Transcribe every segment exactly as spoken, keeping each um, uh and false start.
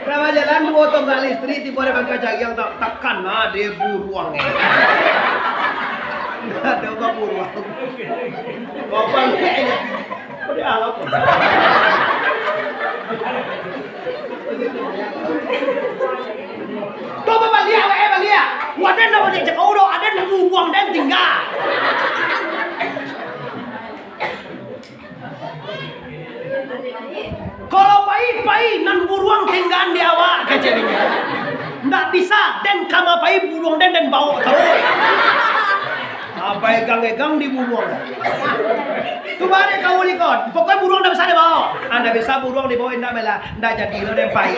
Lah bajalan duo tongga listrik, tibo di bangka cariang, tak, takana dek buruang, eh. Ado baburuang. Kapan, eh, di alam. Tu babaliak, eh, baliak. Waden dah baliak cakau doh, aden buruang den tingga. Kalau pai, pai, nan buruang tinggaan di awak, kaja inyo. Ndak bisa, den kama pai buruang den, den bawok taruih. Abai egang-egang di buruang. Tu bari kau ni kon. Pokoknya buruang ndak bisa dibawok. Ah, ndak bisa buruang dibawok, indak bela. Ndak jadi lo den pai.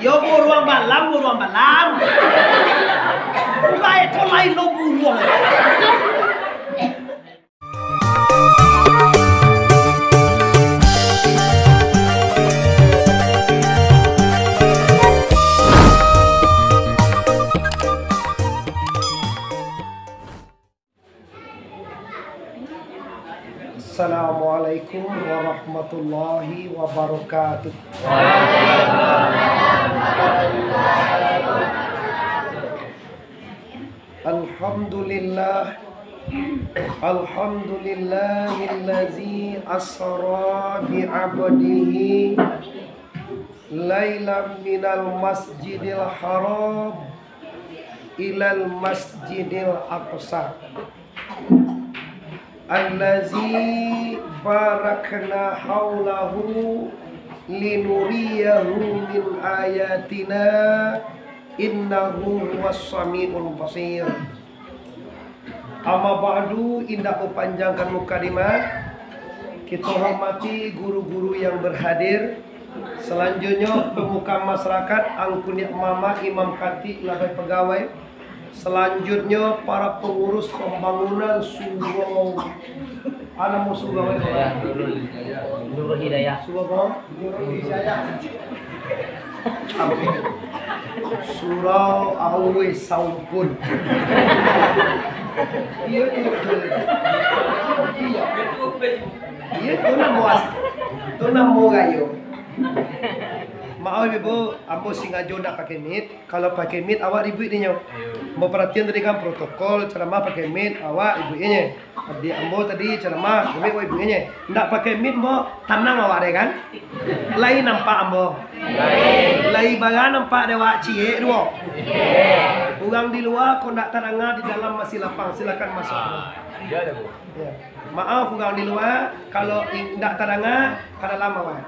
Yo buruang balam, buruang balam. Baik, kau lain lo buruang. Assalamualaikum warahmatullahi wabarakatuh. Alhamdulillah. Alhamdulillahillazi asra bi abdihi lailam minal masjidil haram ilal masjidil aqsa allazi barakna haulahu linuriyahu min ayatina innahu huwas samiul basir. Amma ba'du, indak bapanjangkan mukadimah, kito hormati guru-guru yang berhadir. Salanjutnyo, pemuka masyarakat, angku niak mamak, imam khatib, labai pagawai. Salanjutnyo, para pengurus pembangunan surau. Ana mau surau itu? Nurul Hidayah. Surau apa? Surau Awe Saupun. Iyo tu, tu. Iyo. Iyo tu namo as-, tu namo rayo. Maaf ibu, ambo sengajo ndak pakai mic. Kalau pakai mic, awak ribuik dinyo. Ambo perhatian tadi kan protokol, ceramah pakai mic, awak ribuik inyo. Adik ambo tadi ceramah, kami wai bunyi. Ndak pakai mic, ambo, tanang awak deh kan? Lai nampak ambo? Lai bara nampak dek awak ciek duo? Urang di lua, kok ndak tadanga, di dalam masih lapang, silakan masuk. Ya. Maaf, urang di lua, kalau in-, ndak tadanga, ka dalam awak.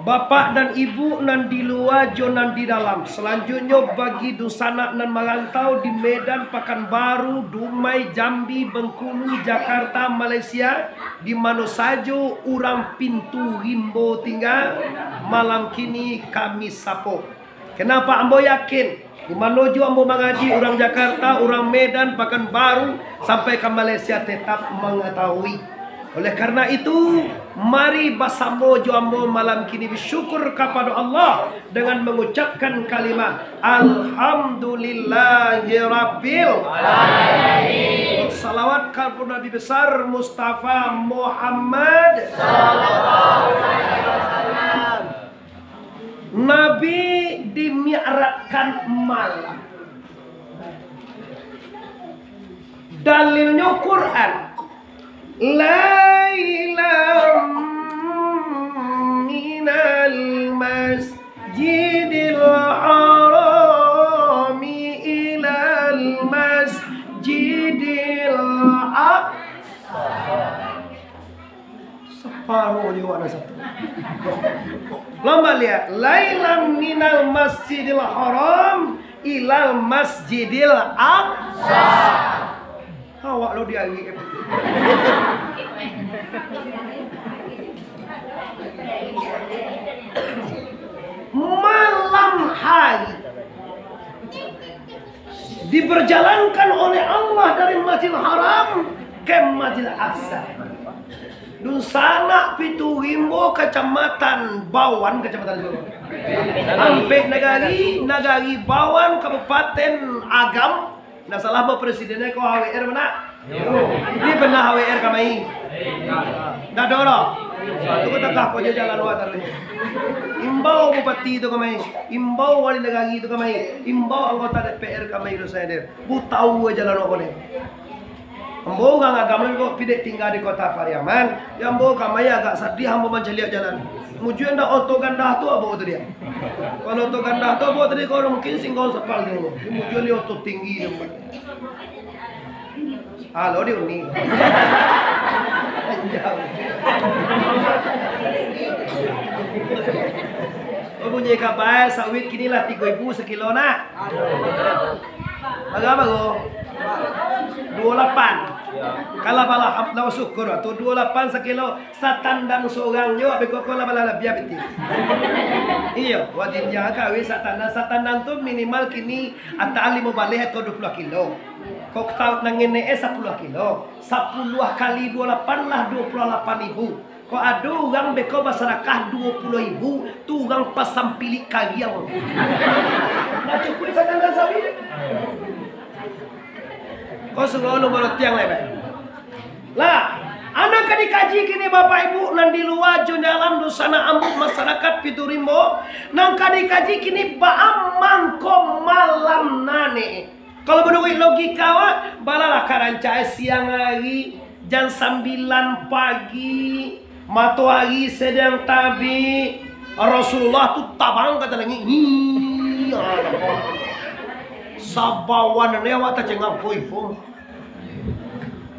Bapak dan Ibu nan di lua jo nan di dalam, salanjutnyo bagi dunsanak nan marantau di Medan, Pakanbaru, Dumai, Jambi, Bengkulu, Jakarta, Malaysia, di mano sajo urang pintu rimbo tingga, malam kini kami sapo. Kenapa ambo yakin? Di mano juo ambo mangaji, urang Jakarta, urang Medan, Pakanbaru, sampai ka Malaysia tetap mangatahui. Oleh karena itu, mari basamo jo ambo malam kini bersyukur kapado Allah dengan mengucapkan kalimah Alhamdulillahirabbil alamin. Salawat kapado Nabi besar Mustafa Muhammad. Nabi dimi'rajkan malam. Dalilnyo Quran. Lailam minal masjidil harami ilal masjidil aqsa. Saparo jo awak nan satu. Lambek liek, lailam minal masjidil haram ilal masjidil aqsa. Awak lo di hari. Malam hari. Diperjalankan oleh Allah dari Masjidil Haram ke Masjidil Aqsa. Dunsanak Pitu Rimbo, Kacamatan Bawan, Kacamatan Bawan. Ampek Nagari, Nagari Bawan, Kabupaten Agam. Ndak salah, bapresidennya ko H W R mana? Ini pernah H W R kamari. Ndak ada orang. Itu kota kah ko je jalan wak taruih. Imbau bupati tu kamai, imbau wali nagari tu kamai, imbau anggota D P R kamai tu saya dir. Bu tahu aja jalan wak ko ni. Ambo urang agam lagi kok pidek tingga di kota Pariaman. Ya ambo kamai agak sadih ambo mancaliak jalan. Mujua ndak oto gandah tu ambo tu dia. Kalau oto gandah tu ambo tadi kau mungkin singgau sapal dulu. Mujua ni oto tinggi tu. Halo, di uni. Jauh. Oh, bunyi kabar, sawit kini lah tigo ribu sakilo, nak. Bara, bara? Duo lapan. Kalah balah, lah syukur tu, duo lapan sakilo. Satandan sorang jo, abih ko lah balah labiah piti. Iyo, wajib jangan kawin satandan. Satandan tu minimal kini antara limo baleh atau duo puluah kilo. Kok tahu nang ngenek eh sapuluah kilo. Sapuluah kali duo lapan lah duo puluah lapan ribu. Kok ado urang beko basadakah duo puluah ribu, tu urang pasampilik kariang. Nah, cukuik satandan sawit. Kau suruh lu balotiang lai, baik. Lah, anak ka dikaji kini Bapak Ibu nan di lua jo dalam dunsanak ambo masyarakat Pitu Rimbo, nan ka dikaji kini baa mangko malam nane. Kalau manuruik logika awak, balalah ka rancak siang ari, jam sambilan pagi, matoari sadang tabik, Rasulullah tu tabang ka langik. Hii, ah, nampak. Sabawan ne awak tacengang, koi, pom.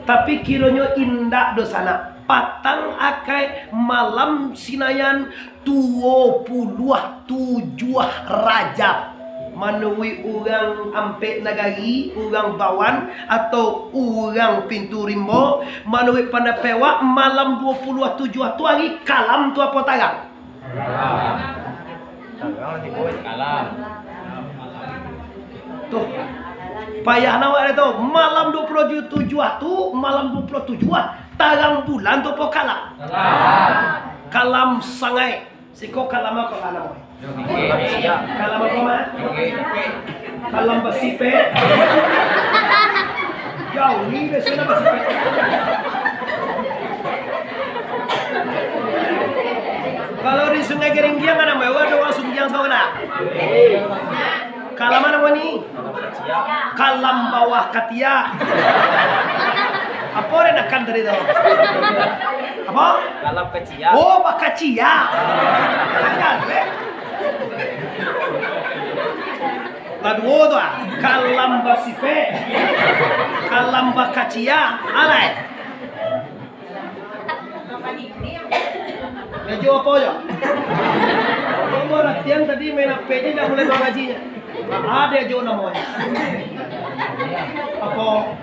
Tapi kironyo indak doh sanak. Patang akai malam Sinayan duo puluah tujuah Rajab. Manuruik urang Ampek Nagari, urang Bawan, atau urang Pintu Rimbo, manuruik pandapek awak, malam duo puluah tujuah tu ari kalam tu apo tarang? Kalam. Tuh. Payah awak tu. Malam duo puluah tujuah tu, malam duo puluah tujuah, tarang bulan tu apo kalam? Kalam. Kalam sangaik. Siko kalam apo kalam? Kalam apo, Mak? Kalam basipek. Jauh ni biasanya basipek. Kalau di Sungai Geringgiang ada mewah, ada orang Sunggiang sekolah. Kalam apo ni? Kalam bawah katia. Apo renakan tadi tu? Apo? Kalam kacia. Oh, bakacia. Agak, eh. Lah duo tu ah. Kalam basipek. Kalam bakacia. Alai. Diajo apo jo? Apo latihan tadi main ape je dah mulai mangaji nyo. Ado jo namonyo. Apo?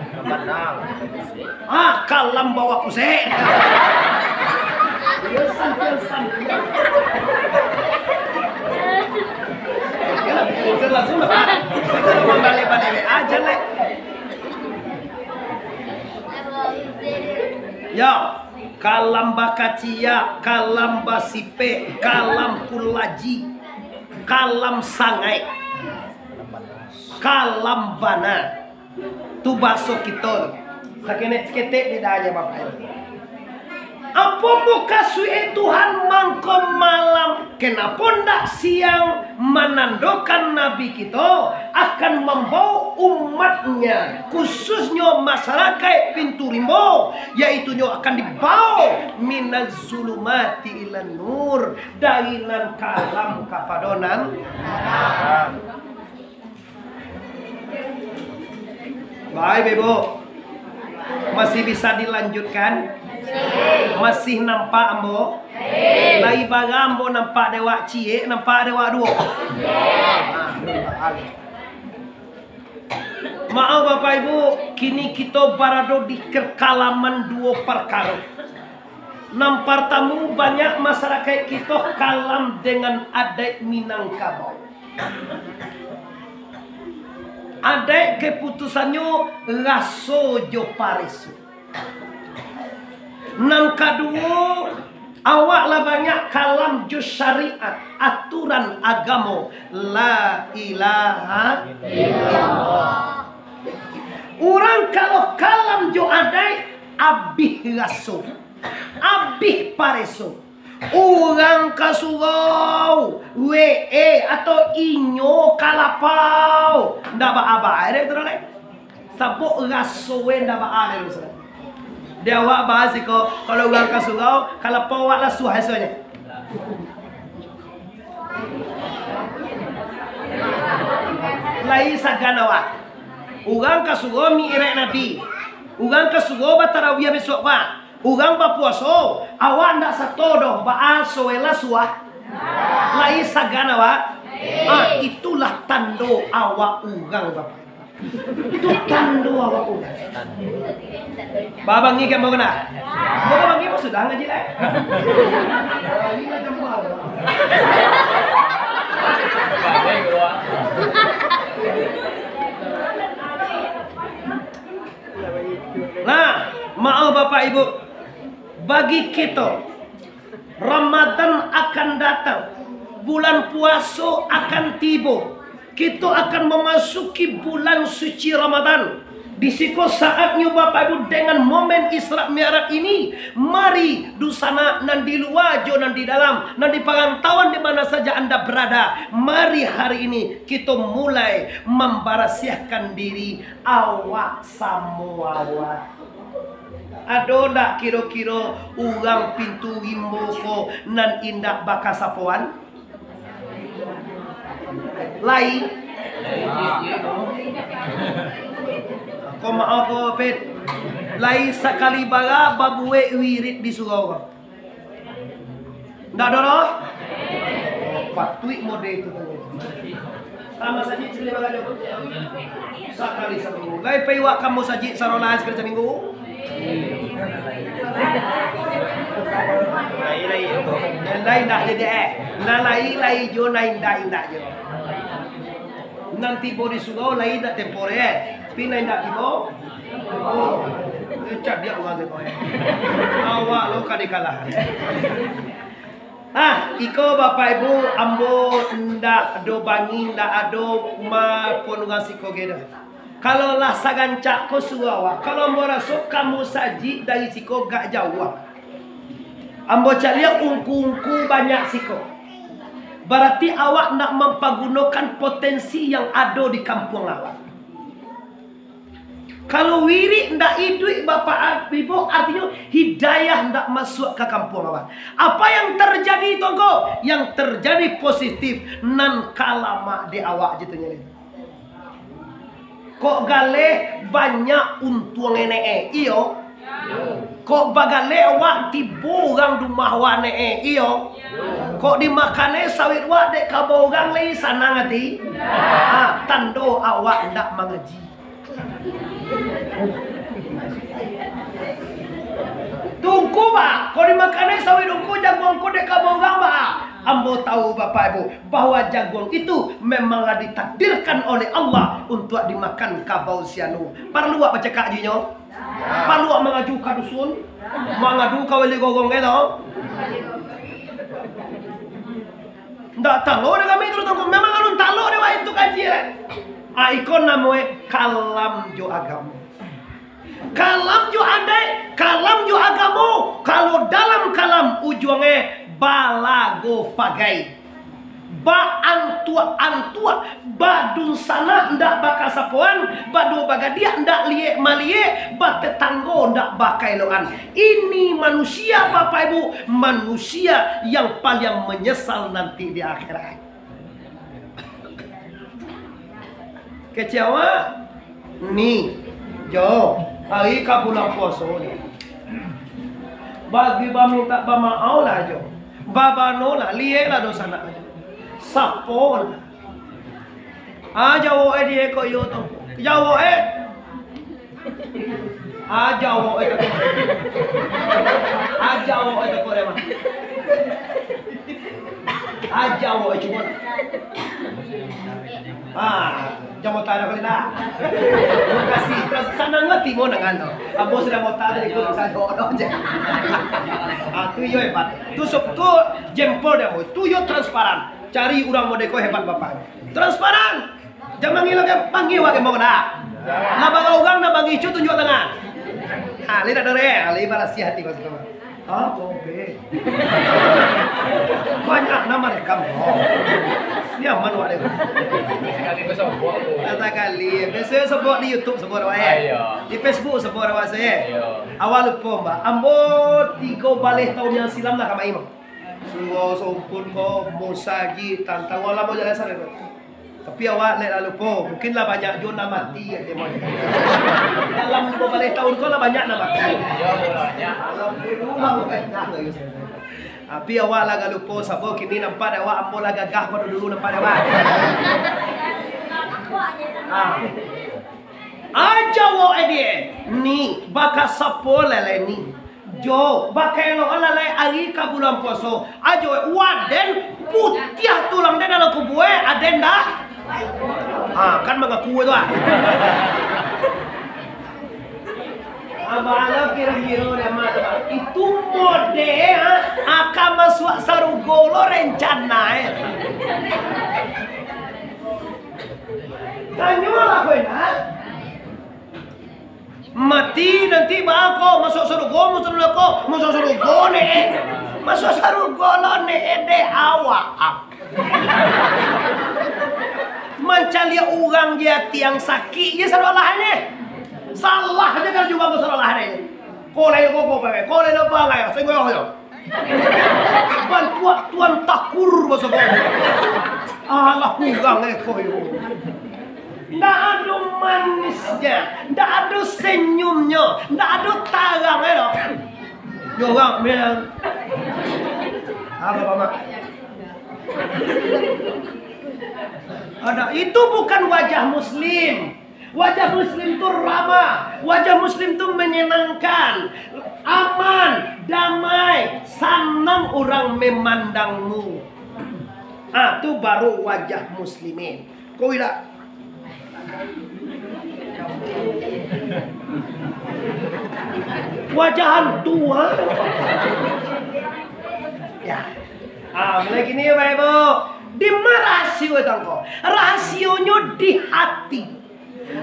Ah, kalam bawah pusek. Iyo, santai, santai. Langsung lah. Kita balik-balik aja lah. Yo. Kalam bakacia, kalam basipek, kalam kulaji, kalam sangaik, kalam bana. Tu baso kito tu. Saketek-saketek bedanya, Bapak Ibu. Apo mukasuik Tuhan mangko malam? Kenapo ndak siang manandokan Nabi kito akan mambawa umatnya, khususnyo masyarakat Pintu Rimbo, yaitunyo akan dibawa minaz zulumati ilan nur, dari nan kalam kapado nan terang. Baik, Ibu. Masih bisa dilanjutkan? Masih nampak ambo? Lai bara ambo nampak dek awak ciek, nampak dek awak duo? Maaf, Bapak Ibu, kini kito barado di kekalaman duo parkaro. Nan partamo, banyak masyarakat kito kalam dengan adaik Minangkabau. Adaik kaputusannyo raso jo pareso. Nan kaduo, awak lah banyak kalam jo syariat, aturan agamo, la ilaha illallah. Urang kalau kalam jo adaik, abih raso, abih pareso. Urang ka surau, W E atau inyo ka lapau. Ndak baa-baa dek tu lai. Sabab raso e ndak baa dek tu. Di awak baa siko, kalau urang ka surau, ka lapau awak lasuah rasonyo. Lai sagan awak. Urang ka surau mi'raj Nabi. Urang ka surau batarawiah bisuak, Pak. Urang bapuaso, awak ndak sato doh, baa raso e lasuah? Lai sagan awak? Ah, itulah tando awak urang, Bapak. Itu tando awak urang. Babangi ka mau kena? Mau babangi mau sudah ngaji lai? Nah, maaf Bapak Ibu, bagi kito, Ramadan akan datang, bulan puaso akan tibo, kito akan mamasuki bulan suci Ramadan. Di siko saatnyo Bapak Ibu dengan momen Isra Mi'raj ini, mari dunsanak nan di lua jo nan di dalam, nan di parantauan di mana saja anda berada, mari hari ini kito mulai mambarasiahkan diri awak samo awak. Ado ndak kiro-kiro urang pintu rimbo ko nan indak bakasapoan? Lai. Ko maoh ko, Pit. Lai sakali bara babuek wirid di surau ko? Ndak ado doh? Patuik mode itu tadi. Sama saja cili bagajo. Sakali saminggu. Lai pai wak kamu saji sarolah sakali saminggu. Lai, lai. Lai indak jadi eh. Nah, lai, lai jo, nah, indak, indak jo. Nan tibo di surau lai indak temporer, tapi nan indak tibo, oh, cadiak urang tu, eh. Awak lo ka dikalahan. Ah, iko Bapak Ibu, ambo ndak ado bangi, ndak ado ma pun urang siko ge doh. Kalau lah sagancak ko surau awak, kalau ambo raso kamu saji dari siko gak jauah. Ambo caliak ungku-ungku banyak siko. Barati awak ndak mampagunokan potensi yang ado di kampuang awak. Kalau wirid ndak iduik Bapak Ibu, artinyo hidayah ndak masuak ka kampuang awak. Apa yang terjadi tu ko? Yang terjadi positif nan ka lamak di awak je tu nyo. Kok galeh banyak untuang e, iyo. Kok bagaleh awak tibo urang di rumah awak ne, iyo. Kok dimakan e sawit awak dek kabau urang lai sanang ati. Ha, tando awak ndak mangaji. Tungku ba, kok dimakan e sawit ungku jaguang ko dek kabau urang ba. Ambo tahu Bapak Ibu, bahwa jaguang itu memang lah ditakdirkan oleh Allah untuak dimakan kabau si anu. Parlu awak bacakak jo inyo? Parlu awak mangaju ka dusun? Mangadu ka wali gorong kito? Ndak talok dek kami tu, Tuangku. Memang alun talok dek wak itu kaji, eh. Ah, iko namo e kalam jo agamo. Kalam jo adaik, kalam jo agamo, kalau dalam kalam ujuang e balago pagai. Baantuak-antuak, badunsanak ndak bakasapoan, baduo bagadiak ndak liek maliek, batetanggo ndak bakaelokan. Ini manusia, Bapak Ibu, manusia yang paling menyesal nanti di akhirat. Kecek awak ni, jo, hari ka bulan puaso ni. Bagi bamintak bamaaf lah jo. Babano lah, liek lah dosa nak jo. Sapo lah. Ah, jawok e di eko iyo tu. Jawok e. Aja awak e takut. Aja awak e takut, Rema. Aja awak e cubo. Ah, jamo tanya kali lah. Makasih. Terus sanang hati mau dengan tu. Ambo sudah mau tanya ikut sajo je. Ah, tu yo hebat. Tu sop tu jempol dia, tu yo transparan. Cari urang modeko hebat bapak. Transparan. Jan mangilang, panggil wak kemong dah. Lah bara urang nak bangicu tunjuak tangan. Ha, lai dak dore, ha, lai barasiah hati maksud tu. Ah, kopi. Banyak nama rekam. Oh. Ni aman wak deh. Sakali basobok tu. Sakali. Biasanya sobok di YouTube, sobok wak, eh. Ah, iya. Di Facebook sobok wak, eh. Iya. Awak lupo, Mbak. Ambo tigo baleh tahun yang silam lah kamari, Mbak. Surau Sompun ko, Musa Haji, Tantan, wak lah ambo jalan sana, Mbak. Tapi awak lek lah lupo, mungkin lah banyak juo nan mati, ya, dia mah. Dalam limo baleh tahun ko lah banyak nan mati. Alhamdulillah, banyak lagi. Tapi awak lah agak lupo, sabo kini nampak dek awak, ambo lah gagah pado dulu nampak dek awak. Ah. Aja wo edie, ni, bakasapo lele ni. Jo, bakaelokan lah lai ari ka bulan puaso. Ajo, waden putiah tulang den dalam kubua, aden dak? Ha, kan mangaku tu, ah. Abah lo kiro-kiro dah mah tu, ah. Itu mode, ah, akan masuak sarugo lo rencana, eh. Tanyolah kau, nah. Mati nanti baa ko, masuak sarugo, masuak sarugo, masuak sarugo ne. Masuak sarugo lo ne dek awak. Mancaliak urang je ati yang sakik je salah ne. Salah je kalau jua ko salah ne. Ko lai ko ko ko lai lo bangai, sengok yo. Bantuak Tuan Takur baso ko. Alah, kurang eh ko yo. Ndak ado manisnya, ndak ado senyumnya, ndak ado tarang eh doh. Yo, bang, bilang. Apa, Pak Mak? Ada, itu bukan wajah muslim. Wajah muslim tu ramah, wajah muslim tu menyenangkan, aman, damai, sanang urang memandangmu. Ah, tu baru wajah muslimin. Kau idak? Wajah hantu, ha? Ya. Ah, mulai kini, Bapak Ibu. Di ma rahasio itu ko? Rahasionyo di hati.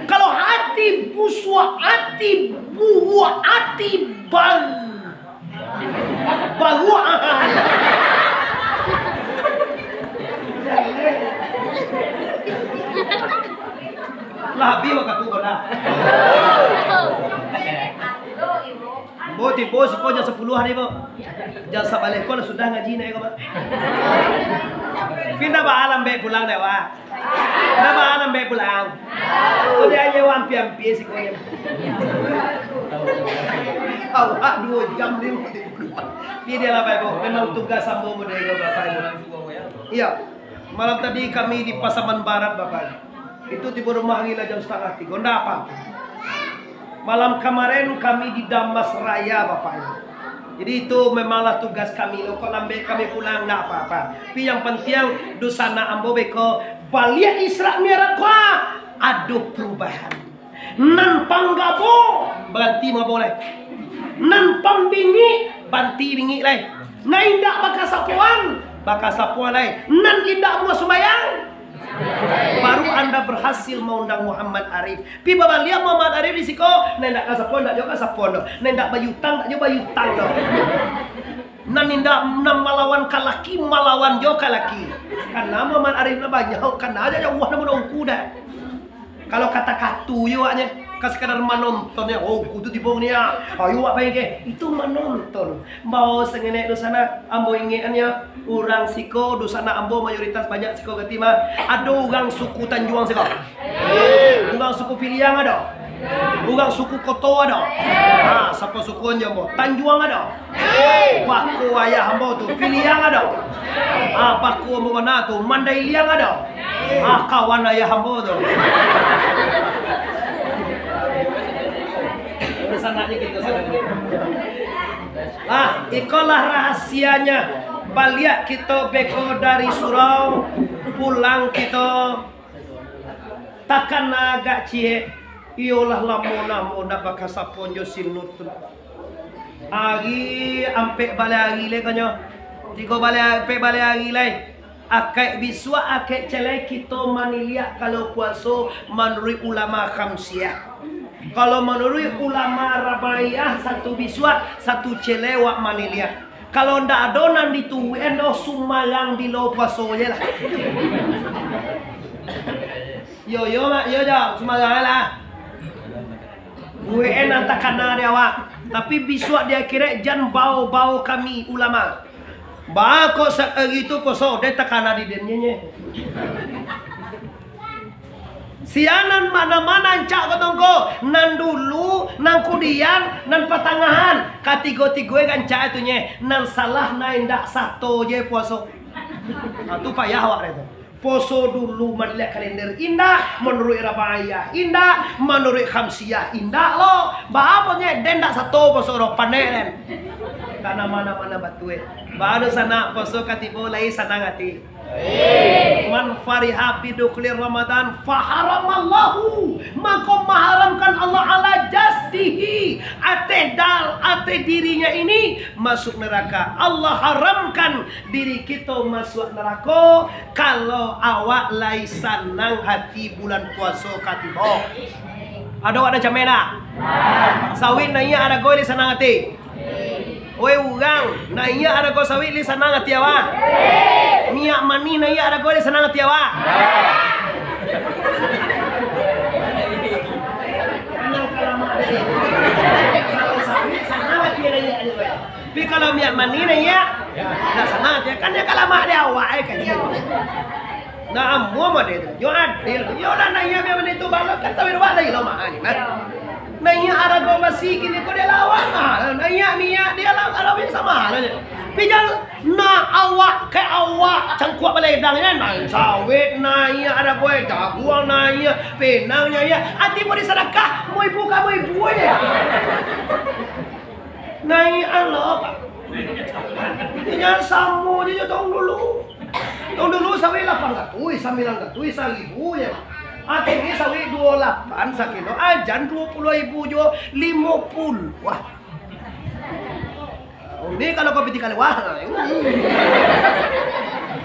Kalau hati busuak, hati buruak, hati baru. Baruak. Lah habis wakatu ko dah. Bo, tibo siko jam sapuluah hari, Bo. Jam sabaleh ko lah sudah ngaji nai ko, Bo. Pindah ba alam be pulang dek, Wak. Pindah ba alam be pulang. Ko dia aja wak ampia-ampia siko nya. Awak duo jam ni. Dia lah, Bapak Ibu. Memang tugas ambo model ko, Bapak Ibu. Iya. Malam tadi kami di Pasaman Barat, Bapak Ibu. Itu tibo rumah hari lah jam satangah tigo, ndak apa-apa. Malam kamaren kami di Damas Raya, Bapak Ibu. Jadi itu memanglah tugas kami lo, kok lambek kami pulang, ndak apa-apa. Tapi yang penting, dunsanak ambo beko baliak Isra Mi'raj ko, ado perubahan. Nan panggabo, baranti mangabo lai. Nan pambingik, baranti bingik lai. Nan indak bakasapoan, bakasapoan lai. Nan indak amuah sumbayang, baru anda berhasil maundang Muhammad Arif. Pi babaliak Muhammad Arif di siko, nan indak kasapoan, indak jo kasapoan doh. Nan indak bayutang, indak jo bayutang doh. Nan indak, nan malawan ka laki, malawan jo ka laki. Karena Muhammad Arif nan banyak, karena aja jauah namo ungku dah. Kalau kata-kata yo, awaknyo, ka sekadar manonton yo, oh, kutu tibo ni ya. Ayo, awak pai ke? Itu manonton. Bao sangenek dunsanak, ambo ingek an yo, urang siko, dunsanak ambo mayoritas banyak siko gati mah. Ado urang suku Tanjuang siko? Urang suku Piliang ado? Urang suku Koto ado? Ha, sapa suku an jo ambo? Tanjuang ado? Bako ayah ambo tu, Piliang ado? Ah, bako ambo bana tu, Mandailiang ado? Ah, kawan ayah ambo tu. Sanaknyo kito sanak. Ah, ikolah rahasianyo. Baliak kito beko dari surau, pulang kito takana agak ciek. Iyolah, lamo namo ndak bakasapoan jo si Nur tu. Ari ampek baleh ari lai konyo. Tigo baleh, ampek baleh ari lai. Akaik bisuak, akaik calai kito maniliak kalau puaso manuruik ulama khamsiah. Kalau manuruik ulama Rabaiyah, satu bisuak, satu celek wak maniliak. Kalau ndak ado nan dituruik-an doh, sumbarang bilo puaso je lah. Yo, yo, Mak, yo, jo, sumbarang lah. Turuik-an nan takana di awak. Tapi bisuak di akhirat jan bao-bao kami ulama. Baa kok sakali tu puaso, deh takana di den nyo. Sia nan ma-, nan ma nan rancak ko tongko, nan dulu, nan kudian, nan patangahan. Katigo-tigo rancak tu nye. Nan salah nan indak sato je puaso. Ha, tu payah awak deh tu. Puaso dulu maniliak kalender indak, manuruik Rabaiyah indak, manuruik Khamsiyah indak lo. Baa punyo den indak sato puaso doh, panek den. Tanam mana-mana batua. Baa dunsanak puaso ka tibo lai sanang ati. Man fariha bidukhuli Ramadan faharamallahu, mako maharamkan Allah ala jasdihi, ateh dal, ateh dirinya ini masuk neraka. Allah haramkan diri kito masuak narako, kalau awak lai sanang hati bulan puaso ka tibo. Ado awak nan cameh ndak? Sawit naiak arago lai sanang hati? Oi urang, naiak arago sawit lai sanang hati awak? Miak manih naiak arago lai sanang hati awak? Kalau sawit sanang hati naiak. Tapi kalau miak manih naiak, ndak sanang, kan nyo ka lamak di awak, eh, kaji. Nah, amuah mode tu, nyo adil tu. Yo lah, naiak miak manih tu, balo kan sawit awak lai lamak, kan? Naiak arago basi kini ko, di awak mahal, naiak miak di awak sama aja. Tapi jan nak awak ka awak cangkuak baledang, kan? Nah, sawit naiak arago, jaguang naiak, pinang naiak, ati mau disadakah, mau ibu ka mau ibu aja. Naiak alo, Pak. Inyo samo je jo taun dulu. Taun dulu sawit lapan ratuih, sambilan ratuih, saribu je, Pak. Kini sawit duo lapan sakilo, ajan duo puluah ribu juo, limo puluah. Wah. Ini kalau kau piti kaluar,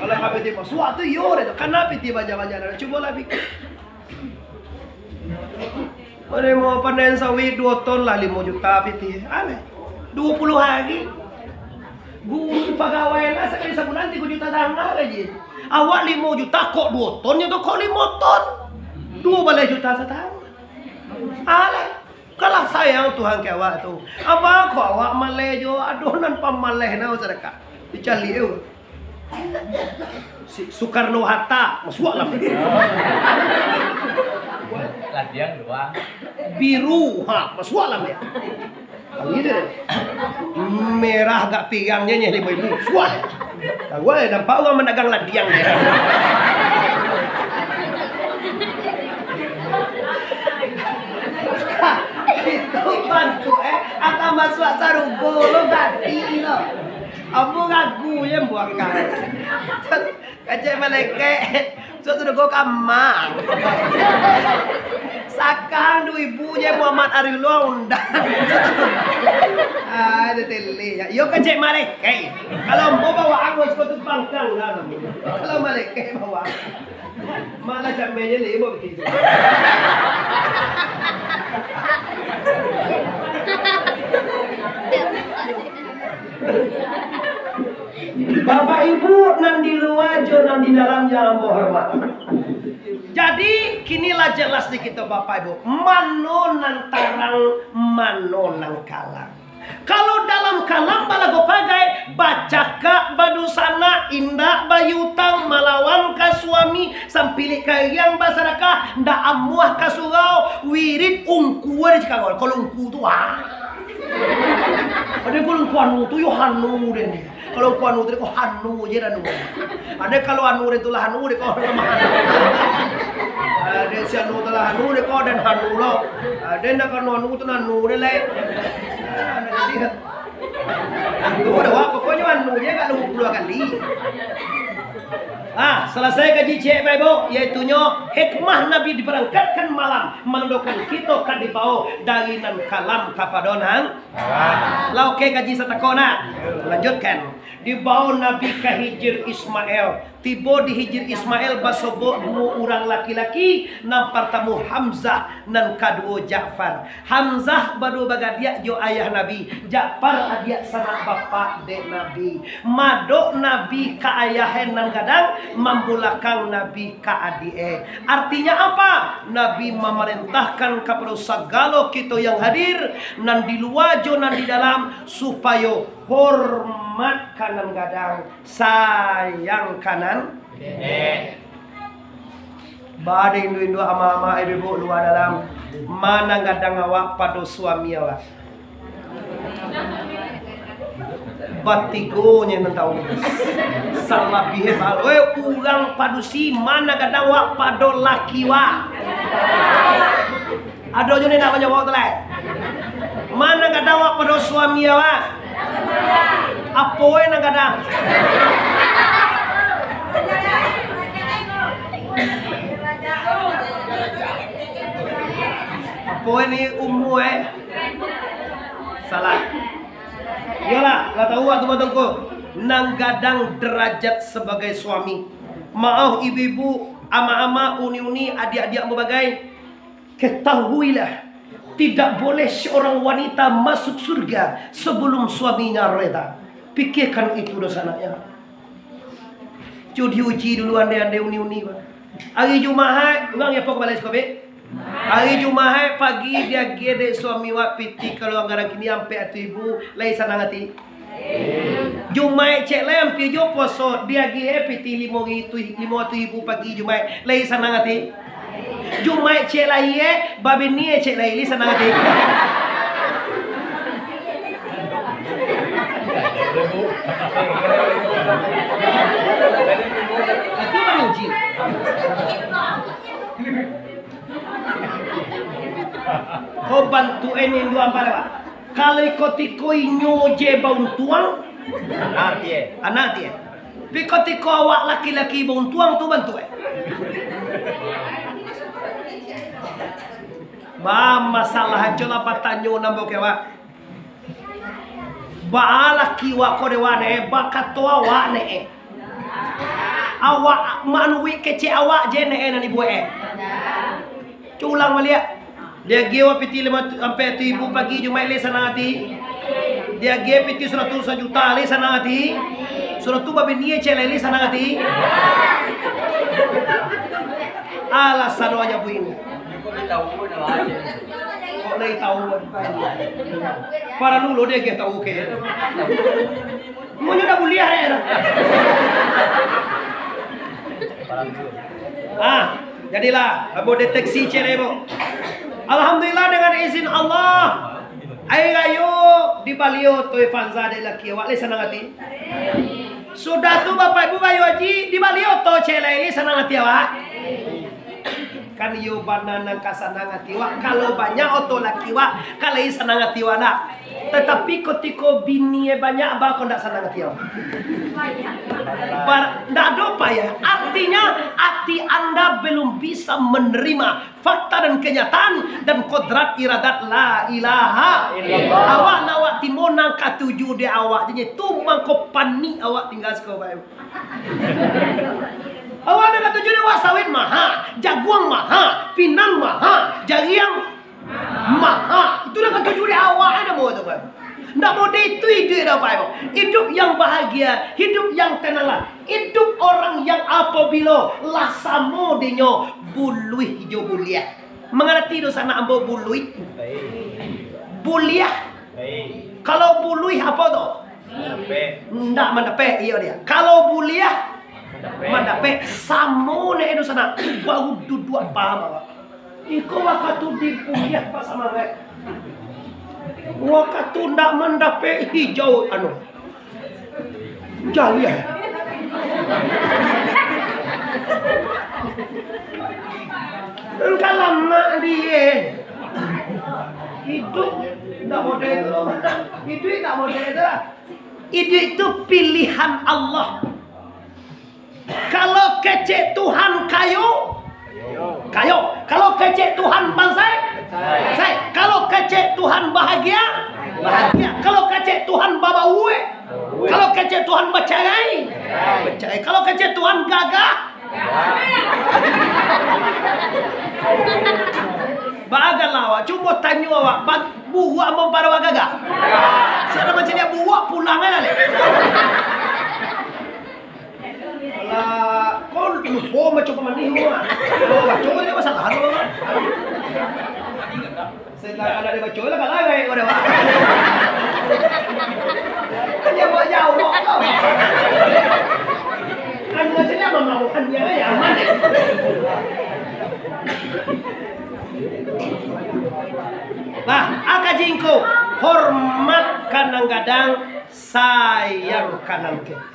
kalau kau piti masuak tu, yo, deh tu. Kana piti banyak-banyak, cubolah pikir. Ado mau panen sawit duo ton lah, limo juta pitih. Aneh. Duo puluah hari. Guru pagawai lah sakali sabulan tigo juta satangah gaji. Awak limo juta, kok duo ton nyo tu, kok limo ton. Duo baleh juta satangah. Alah. Kalah sayang Tuhan ka awak tu. Apa kok awak maleh jo? Aduh, nan pamaleh nau sadakah. Dicaliak tu. Si Soekarno Hatta, masuak lah. Ladiang dua. Biru, ha, masuak lah. Gitu deh. Merah agak pirang je, nyeh, limo ribu. Suah. Tahu eh, nampak urang managang ladiang je. Itu bantuak, eh, akan masuak sarugo lo, gati lo. Ambo ragu je buangkan. Kecek malaikat, suatu dugo kamang. Sakang duo ribu je Muhammad Ariluang undang. Ah, itu tele ya. Yo kecek malaikat. Kalau ambo bawa anggo sepatu pangkang lah. Kalau malaikat bawa. Malah sampai je limo begitu. Bapak Ibu nan di lua jo nan di dalam yang ambo hormati. Jadi, kini lah jelas di kito Bapak Ibu, mano nan tarang, mano nan kalam. Kalau dalam kalam balago pagai, bacakak badunsanak, indak bayia utang, malawan ka suami, sampilik kariang basadakah, ndak amuah ka surau, wirid ungku ado cakak. Kalau ungku tu, ah. Ado kalau ungku anu tu, yo hanu den. Kalau ungku anu tu, ko hanu je anu. Ado kalau anu den tu lah anu, den ko anu mah anu. Ado si anu tu lah anu, den ko den hanu lo. Ado nak anu anu tu anu den lai. Ah, nak jadi. Anu dah, wah, pokoknyo anu je kalau dua kali. Ah, salasai kaji ciek, Bapak Ibu, yaitunyo hikmah Nabi dibarangkatkan malam, manandokan kito ka dibao dari nan kalam kapado nan lah. Oke, kaji satako nah. Lanjutkan. Dibao Nabi ka Hijir Ismail. Tibo di Hijir Ismail basobok duo urang laki-laki, nan partamo Hamzah, nan kaduo Ja'far. Hamzah baduo bagadiak jo ayah Nabi, Ja'far adiak sanak bapak dek Nabi. Madok Nabi ka ayahe nan gadang, mambulakang Nabi ka adiak e. Artinyo apa? Nabi mamarentahkan kapado sagalo kito yang hadir, nan di lua jo nan di dalam, supayo hormat ka nan gadang, sayang ka nan Baa dek induak-induak, amak-amak, ibu-ibu, lua dalam, ma nan gadang awak pado suami awak? Batigo nyo nan tahu. Salabiahnyo, eh, urang padusi, ma nan gadang awak pado laki wak? Ado juo nan indak manjawab tu lai. Ma nan gadang awak pado suami awak? Apo e nan gadang? Apo e ni umua e? Salah. Iyolah, lah tahu waktu batungku. Nan gadang derajat sabagai suami. Maaf ibu-ibu, amak-amak, uni-uni, adiak-adiak babagai. Ketahuilah, tidak boleh seorang wanita masuk surga sebelum suaminya reda. Pikirkan itu, dosa anaknya. Cu diuji dulu, andai-andai uni-uni, Pak. Hari Jumaat, urang apo ka balai siko, Bek? Hari Jumaat pagi diagiah dek suami wak pitih, kalau anggaran kini ampek ratuih ribu, lai sanang ati? Jumaik ciek lai ampia juo puaso, diagiah pitih limo ratuih, limo ratuih ribu pagi Jumaik, lai sanang ati? Jumaik ciek lai, eh, babini ciek lai, lai sanang ati? Itu baru uji. Ko bantuak e ni induak ampek, Pak. Kalau iko tiko inyo je bauntuang, anak tie. Anak tie. Tapi kotiko awak laki-laki bauntuang tu bantuak e. Ba masalah ajo lah batanyo namo ke awak. Baa laki wak ko dewa ne, bakato awak ne. Awak manuik kecek awak je ne nan dibuek e. Culang baliak. Diagiah wak pitih limo ampek ratuih ribu pagi Jumaik, lai sanang ati? Diagiah pitih suratu sajuta, lai sanang ati? Suratu babini ciek lai, lai sanang ati? Alasan wak jabu ini. Kok lai tahu? Paralu lo diagiah tahu ke? Munyo dah buliah, eh, dah. Ah, jadilah, ambo deteksi ciek lai, Bu. Alhamdulillah, dengan izin Allah, ari rayo dibali oto Avanza dek laki awak, lai sanang ati. Sudah tu, Bapak Ibu, rayo haji, dibali oto ciek lai, lai sanang ati awak. Kan iyo bana nan ka sanang ati wak, kalau banyak oto laki wak, ka lai sanang ati wak ndak? Tetapi kotiko bini e banyak, baa kok ndak sanang ati wak? Bar-, ndak ado payah. Artinya, ati anda belum bisa menerima fakta dan kenyataan dan kodrat iradat la ilaha illallah. Awak nak awak timo nan katuju di awak, jadi tu mangko panik awak tinggal siko bae. Awak nan katuju di awak, sawit maha, jaguang maha, pinang maha, jariang maha. Itu nan katuju di awak, eh, namo tu kan? Ndak bodeh itu iduik dah, Bapak Ibu. Iduik yang bahagia, iduik yang tenanglah. Iduik orang yang apabilo lah samo dinyo buluih jo buliah. Mangarati dosa anak ambo buluih? Buliah. Kalau buluih apo tu? Ndak mandapek, iyo dia. Kalau buliah, mandapek, samo ne dosa anak. Baru duduak paham awak. Iko wakatu di buliah pas samangaik. Wakatu ndak mandapek hijau anu. Jaliah. Engka lamak die. Iduik ndak model tu. Iduik ndak model tu lah. Iduik tu pilihan Allah. Kalau kecek Tuhan kayo, kayo. Kalau kecek Tuhan bansai, bansai. Kalau kecek Tuhan bahagia, bahagia. Kalau kecek Tuhan babaue, kalau kecek Tuhan bacarai, bacarai. Kalau kecek Tuhan gagah, bagalah awak. Cubo tanyo awak, ba-, buruak mamparo gagah. Siapa mancaliak buruak, pulang aja lah. Alah, kau lupo baco pamanih rumah. Kau baco, dia masalah tu, Bang. Sedangkan ada baco lah, kalah baik kau dah, Bang. Kan dia buat jauh, Bang. Kan dia sini aman, Bang. Kan dia, ya, aman. Nah, aka jingko, hormat ka nan gadang, sayang ka nan ketek.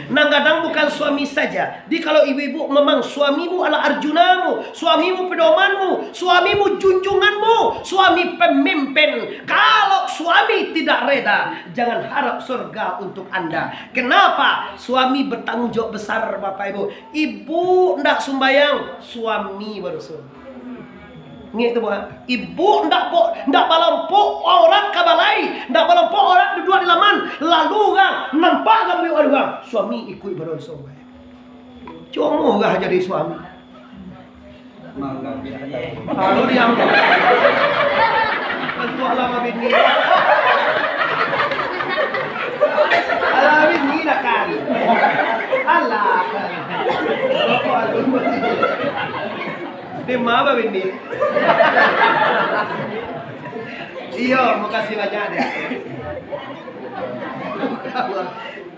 Nan gadang bukan suami saja. Jadi kalau ibu-ibu memang suamimu adalah arjunamu, suamimu pedomanmu, suamimu junjunganmu, suami pemimpin. Kalau suami tidak reda, jangan harap surga untuk Anda. Kenapa? Suami bertanggung jawab besar, Bapak Ibu. Ibu ndak sumbayang, suami badoso. Ingat tu, Bang. Ibu ndak po-, ndak balompok aurat ka balai, ndak balompok aurat duduak di laman, lalu urang nampak gambiak urang, suami ikuik badoso. Cuma urang jadi suami. Lalu diam. Tentu alam bini. Alam bini lah kan. Alah. Di ma babini? Iyo, makasih banyak, Dek.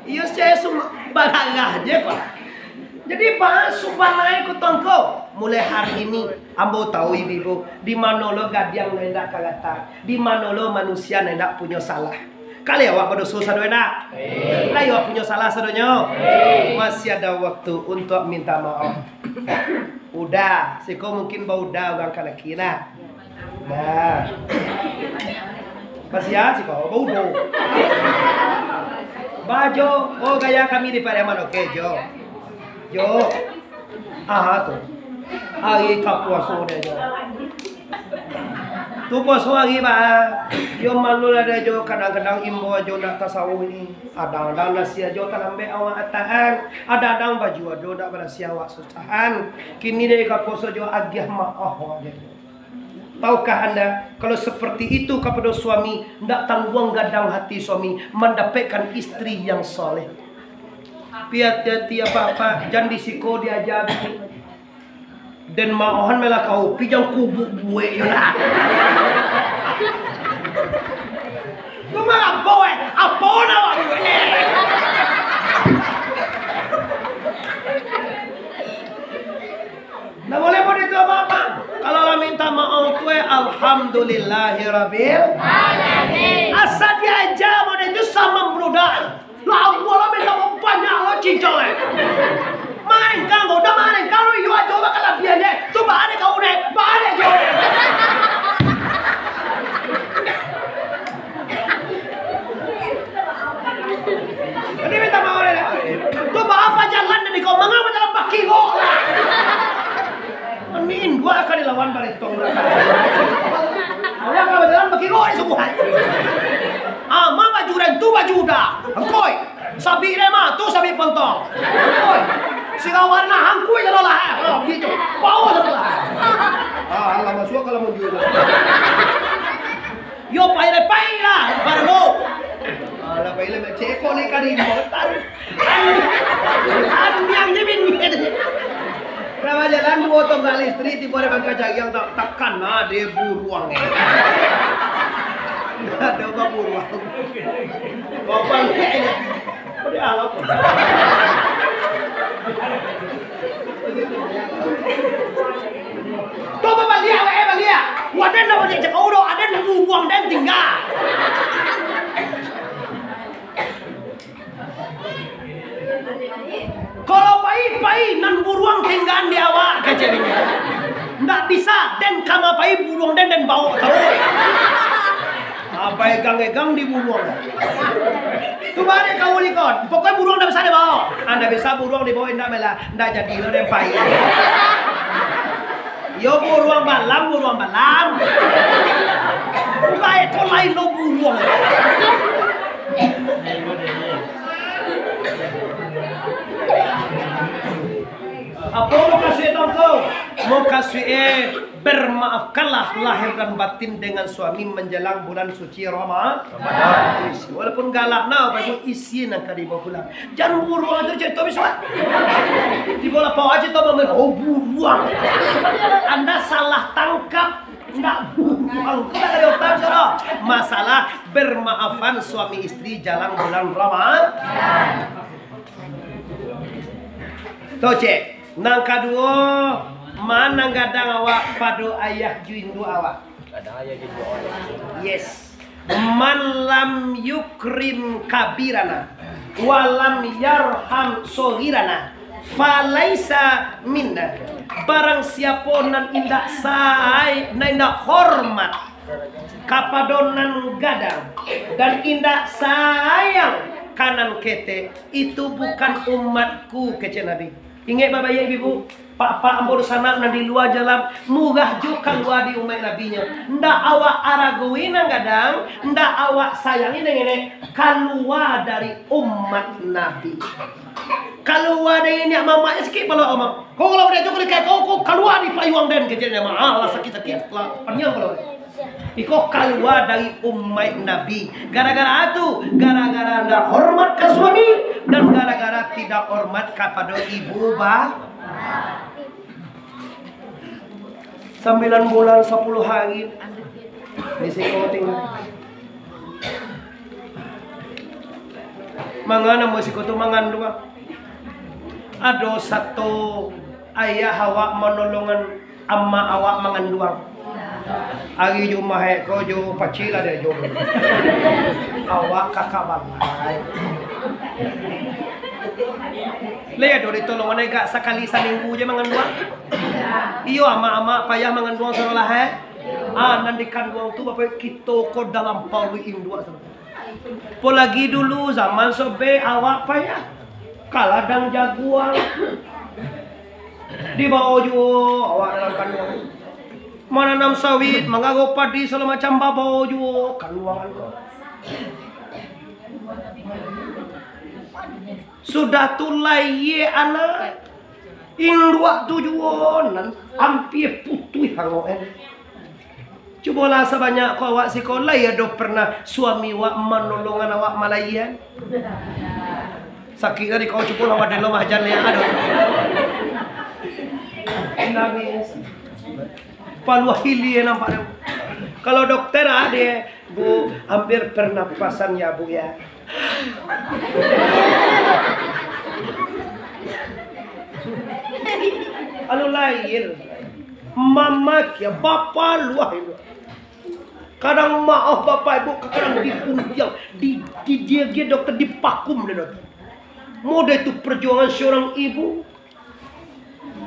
Iyo, saya sum-, bararah je, Pak. Jadi, Pak, subanai ko tongko. Mulai hari ini, ambo tahu, Ibu-ibu, di mano lo gadiang nan indak ka gatak, di mano lo manusia nan indak punyo salah. Kali awak badoso sado indak? Kali awak punyo salah sadonyo? Masih ada waktu untuk minta maaf. Uda, siko mungkin bauda urang kalaki nah. Nah. Kasian siko baudo. Bajo, oh gaya kami di Pariaman, oke, Jo. Jo. Aha tu. Hari ka puaso deh, Jo. Tu puaso hari, Bah. Yo malu lah deh, Jo. Kadang-kadang imbau ajo ndak tasawuh ni. Kadang-kadang nasi ajo talambek awak tahan. Kadang-kadang baju ajo ndak barasiah awak susahan. Kini deh ka puaso jo agiah maoh awak deh. Tahukah Anda, kalau seperti itu kapado suami, ndak tangguang gadang hati suami mandapekkan istri yang soleh. Tapi hati-hati, apa-apa, jan di siko diaja. Den maohan malah kau, pi jan kubuk buek yo lah. Lu manggapo, eh? Apo nak awak buek, eh? Ndak boleh pun itu apa-apa. Kalau lah minta maaf tu, eh, alhamdulillahirabbil alamin. Asa diaja model itu sama budak. Lah, Allah lah minta maaf banyak lah cincang, eh. Marengkang kau, dah marengkang lu, iyo aja bakal labihan, eh. Tu balik kau, eh. Balik kau. Ini minta maaf, eh. Tu bapa jalan dari kau, mangapa jalan baki kau? Amin, dua kali lawan baritong. Awak kalau jalan baki kau, eh, semua. Ama baju dan tu baju dah. Engkoi. Sabik deh mah, tu sabik pontong. Oi, sirawan nah hangkui jalo lah, eh. Ah, gitu. Bau jalo lah. Ah, alah masuk kalau mau jual. Yo, pai deh, pai lah, baru lo. Alah, pai lah, cek kau ni kali mau taruh. Aniang je bini. Berapa jalan dua tongkang listrik, tiba ada bangka jagiang tak, takkan lah dia buruang. Ada apa buruang? Bapak ni. Apa dia alam? Coba baliak, eh, baliak. Wadah nak baliak cakap udah, ada nunggu uang dan tinggal. Kalau pai-pai nan buruang tinggaan di awak, kecek inyo. Ndak bisa, den kama pai buruang den, den bawok taruih. Apai egang-egang di buruang. Cubo dek kau ni kon. Pokoknyo buruang ndak bisa dibao. Ah, ndak bisa buruang dibao, indak melah. Ndak jadi lo den pai. Yo buruang balam, buruang balam. Baik ko lain lo buruang. Apo mukasuik tongko? Mukasuik, bermaafkanlah lahir dan batin dengan suami menjelang bulan suci Rama-, Ramadan. Walaupun galak nah, Bapak Ibu, isi nan ka dibawa pulang. Jan buruang tu carito bisuak. Tibo lapau aja tu, oh buruang. Anda salah tangkap, ndak buruang. Kita dari otak sudah. Masalah bermaafan suami istri jalang bulan Ramadan. Tu cek. Nan kaduo, ma nan gadang awak pado ayah jo induak awak. Gadang ayah jo induak awak. Yes. Man lam yukrim kabirana, wa lam yarham sohirana, falaisa minna. Barang siapo nan indak sai-, nan indak hormat kapado nan gadang, dan indak sayang ka nan ketek, itu bukan umatku, kecek Nabi. Ingek babayia ibu-ibu, pak-pak ambo dunsanak nan di lua jalan, murah jo kalua di umaik Nabi nyo. Ndak awak aragoi nan gadang, ndak awak sayangi nan ketek, kalua dari umat Nabi. Kalua dari niak mamak sikik palo amak. Kau kalau udah cukup dekat kau, kau kalua di payuang den, keceknyo mah. Ah, lah sakit-sakit, lah paniang kalau. Iko kalua dari umaik Nabi. Gara-gara tu, gara-gara ndak hormat ka suami, dan gara-gara tidak hormat kapado ibu ba-, sambilan bulan sapuluah hari. Di siko tinggal. Manga namo siko tu manganduang. Ado sato ayah awak manolongan amak awak manganduang. Ari Jumaik ko jo pacik lah dek jo. Awak kakak balai. Lai ado ditolongan agak sakali saminggu je manganduang. Iyo, amak-amak payah manganduang sarolah, eh. Ah, nan dikanduang tu bapak kito ko dalam paruik induak tu. Apolagi dulu zaman sobek awak payah ka ladang jaguang. Dibawa juo awak dalam kanduang. Mananam sawit, mangaro padi, sagalo macam babawa juo kanduang. Sudah tu lahia anak. Induak tu juo nan ampia putuih angok, eh. Cubolah sabanyak ko awak siko, lai ado pernah suami awak manolongan awak malahia? Sakik tadi kau cubolah wadah lo mahajan ni ado. Nangis. Paluah hilia nampak tu. Kalau dokter ado, Bu, ambil pernapasan ya, Bu, ya. Anu lain, mamak ya, bapaluah itu. Kadang maaf bapak ibu, kadang dipuntiang, di, di dia, dia dokter dipakum dia dokter. Model itu perjuangan seorang ibu.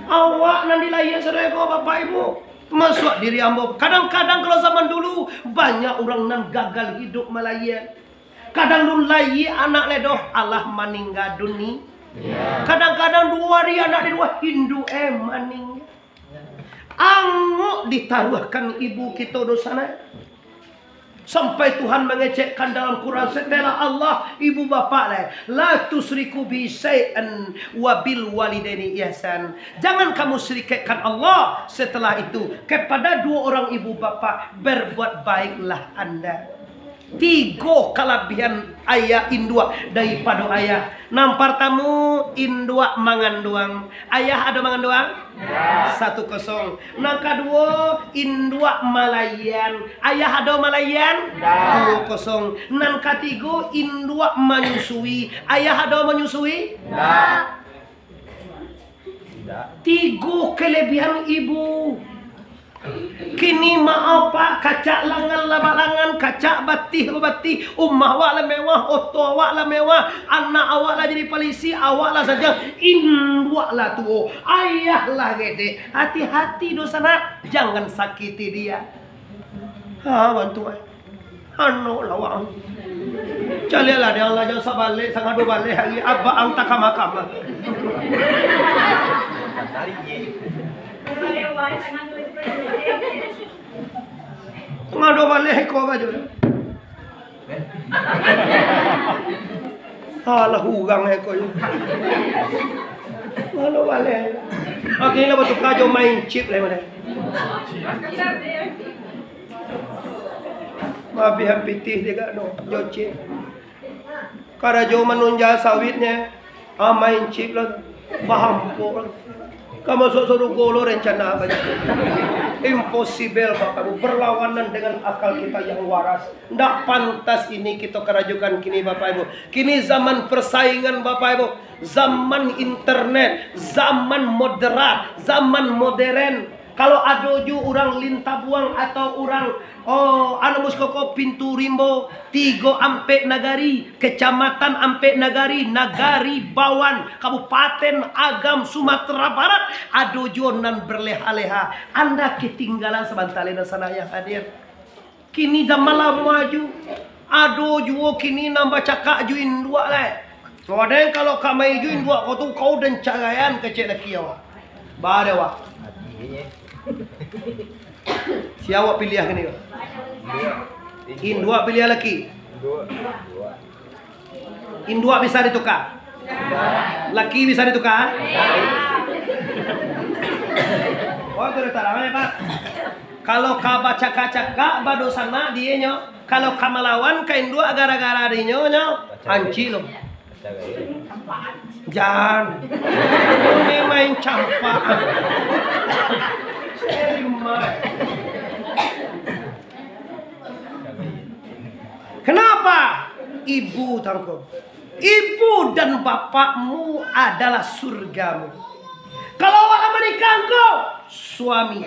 Awak nan dilahian sadonyo ko, bapak ibu, masuak diri ambo. Kadang-kadang kalau zaman dulu, banyak urang nan gagal hidup malahian. Kadang lun lahia anak lai doh, alah maningga duni-. Kadang-kadang duo hari anak di lua, induak e maningga. Angok ditaruahkan ibu kito dosa nyo. Sampai Tuhan mangecekkan dalam Quran, setelah Allah, ibu bapak lai, "La tusyriku bi syai'an wa bil walidaini ihsan." Jangan kamu syirikkan Allah setelah itu kepada dua orang ibu bapak, berbuat baiklah anda. Tigo kalabihan ayah induak daripado ayah. Nan partamo, induak manganduang. Ayah ado manganduang? Indak. Satu kosong. Nan kaduo, induak malahian. Ayah ado malahian? Indak. Duo kosong. Nan katigo, induak manyusui. Ayah ado manyusui? Indak. Indak. Tigo kalabihan ibu. Kini maaf pak, kacak langan lah balangan, kacak batih lah babatih, umah awak lah mewah, oto awak lah mewah, anak awak lah jadi polisi, awak lah sajo, induak lah tuo, ayah lah gedek. Hati-hati doh sanak, jangan sakiti dia. Ha, bantu ai. Anok lawak. Caliaklah dek Allah, jan sabaleh, sangado baleh ari, abak ang takama-kama. Sangado baleh ko bajo. Alah, urang eko yo. Sangado baleh. Akhirnyo batuka jo main chip lai, mana? Mabihan pitih dek no, jo chip. Karajo manunja sawitnyo, ah, main chip lah, bahampuk lah. Ka masuak sarugo lo rencana banyak. Impossible, Bapak Ibu, berlawanan dengan akal kita yang waras. Ndak pantas ini kita karajokan kini, Bapak Ibu. Kini zaman persaingan, Bapak Ibu. Zaman internet, zaman moderat, zaman modern. Kalau ado ju urang Lintabuang atau urang, oh, anu, Muskoko, Pintu Rimbo, tigo ampek nagari, Kecamatan Ampek Nagari, Nagari Bawan, Kabupaten Agam, Sumatera Barat, ado juo nan berleha-leha. Anda ketinggalan sabanta lai, dunsanak yang hadir. Kini zaman lah maju. Ado juo kini nan bacakak jo induak lai. Kadang kalau ka mai jo induak ko tu, kau den caraian kecek laki awak. Baa dek awak? Sia awak piliah kini ko? Induak piliah laki? Induak bisa dituka? Laki bisa dituka? Oh, itu udah tarang ya, Pak. Kalau ka bacakak-cakak, badosanak dinyo. Kalau ka malawan ka induak gara-gara dinyo, nyo anci lo. Jan. Ini main campak. Serius, Mak. Kenapa? Ibu tangko. Ibu dan bapakmu adalah surgamu. Kalau awak lah manikah ko, suami.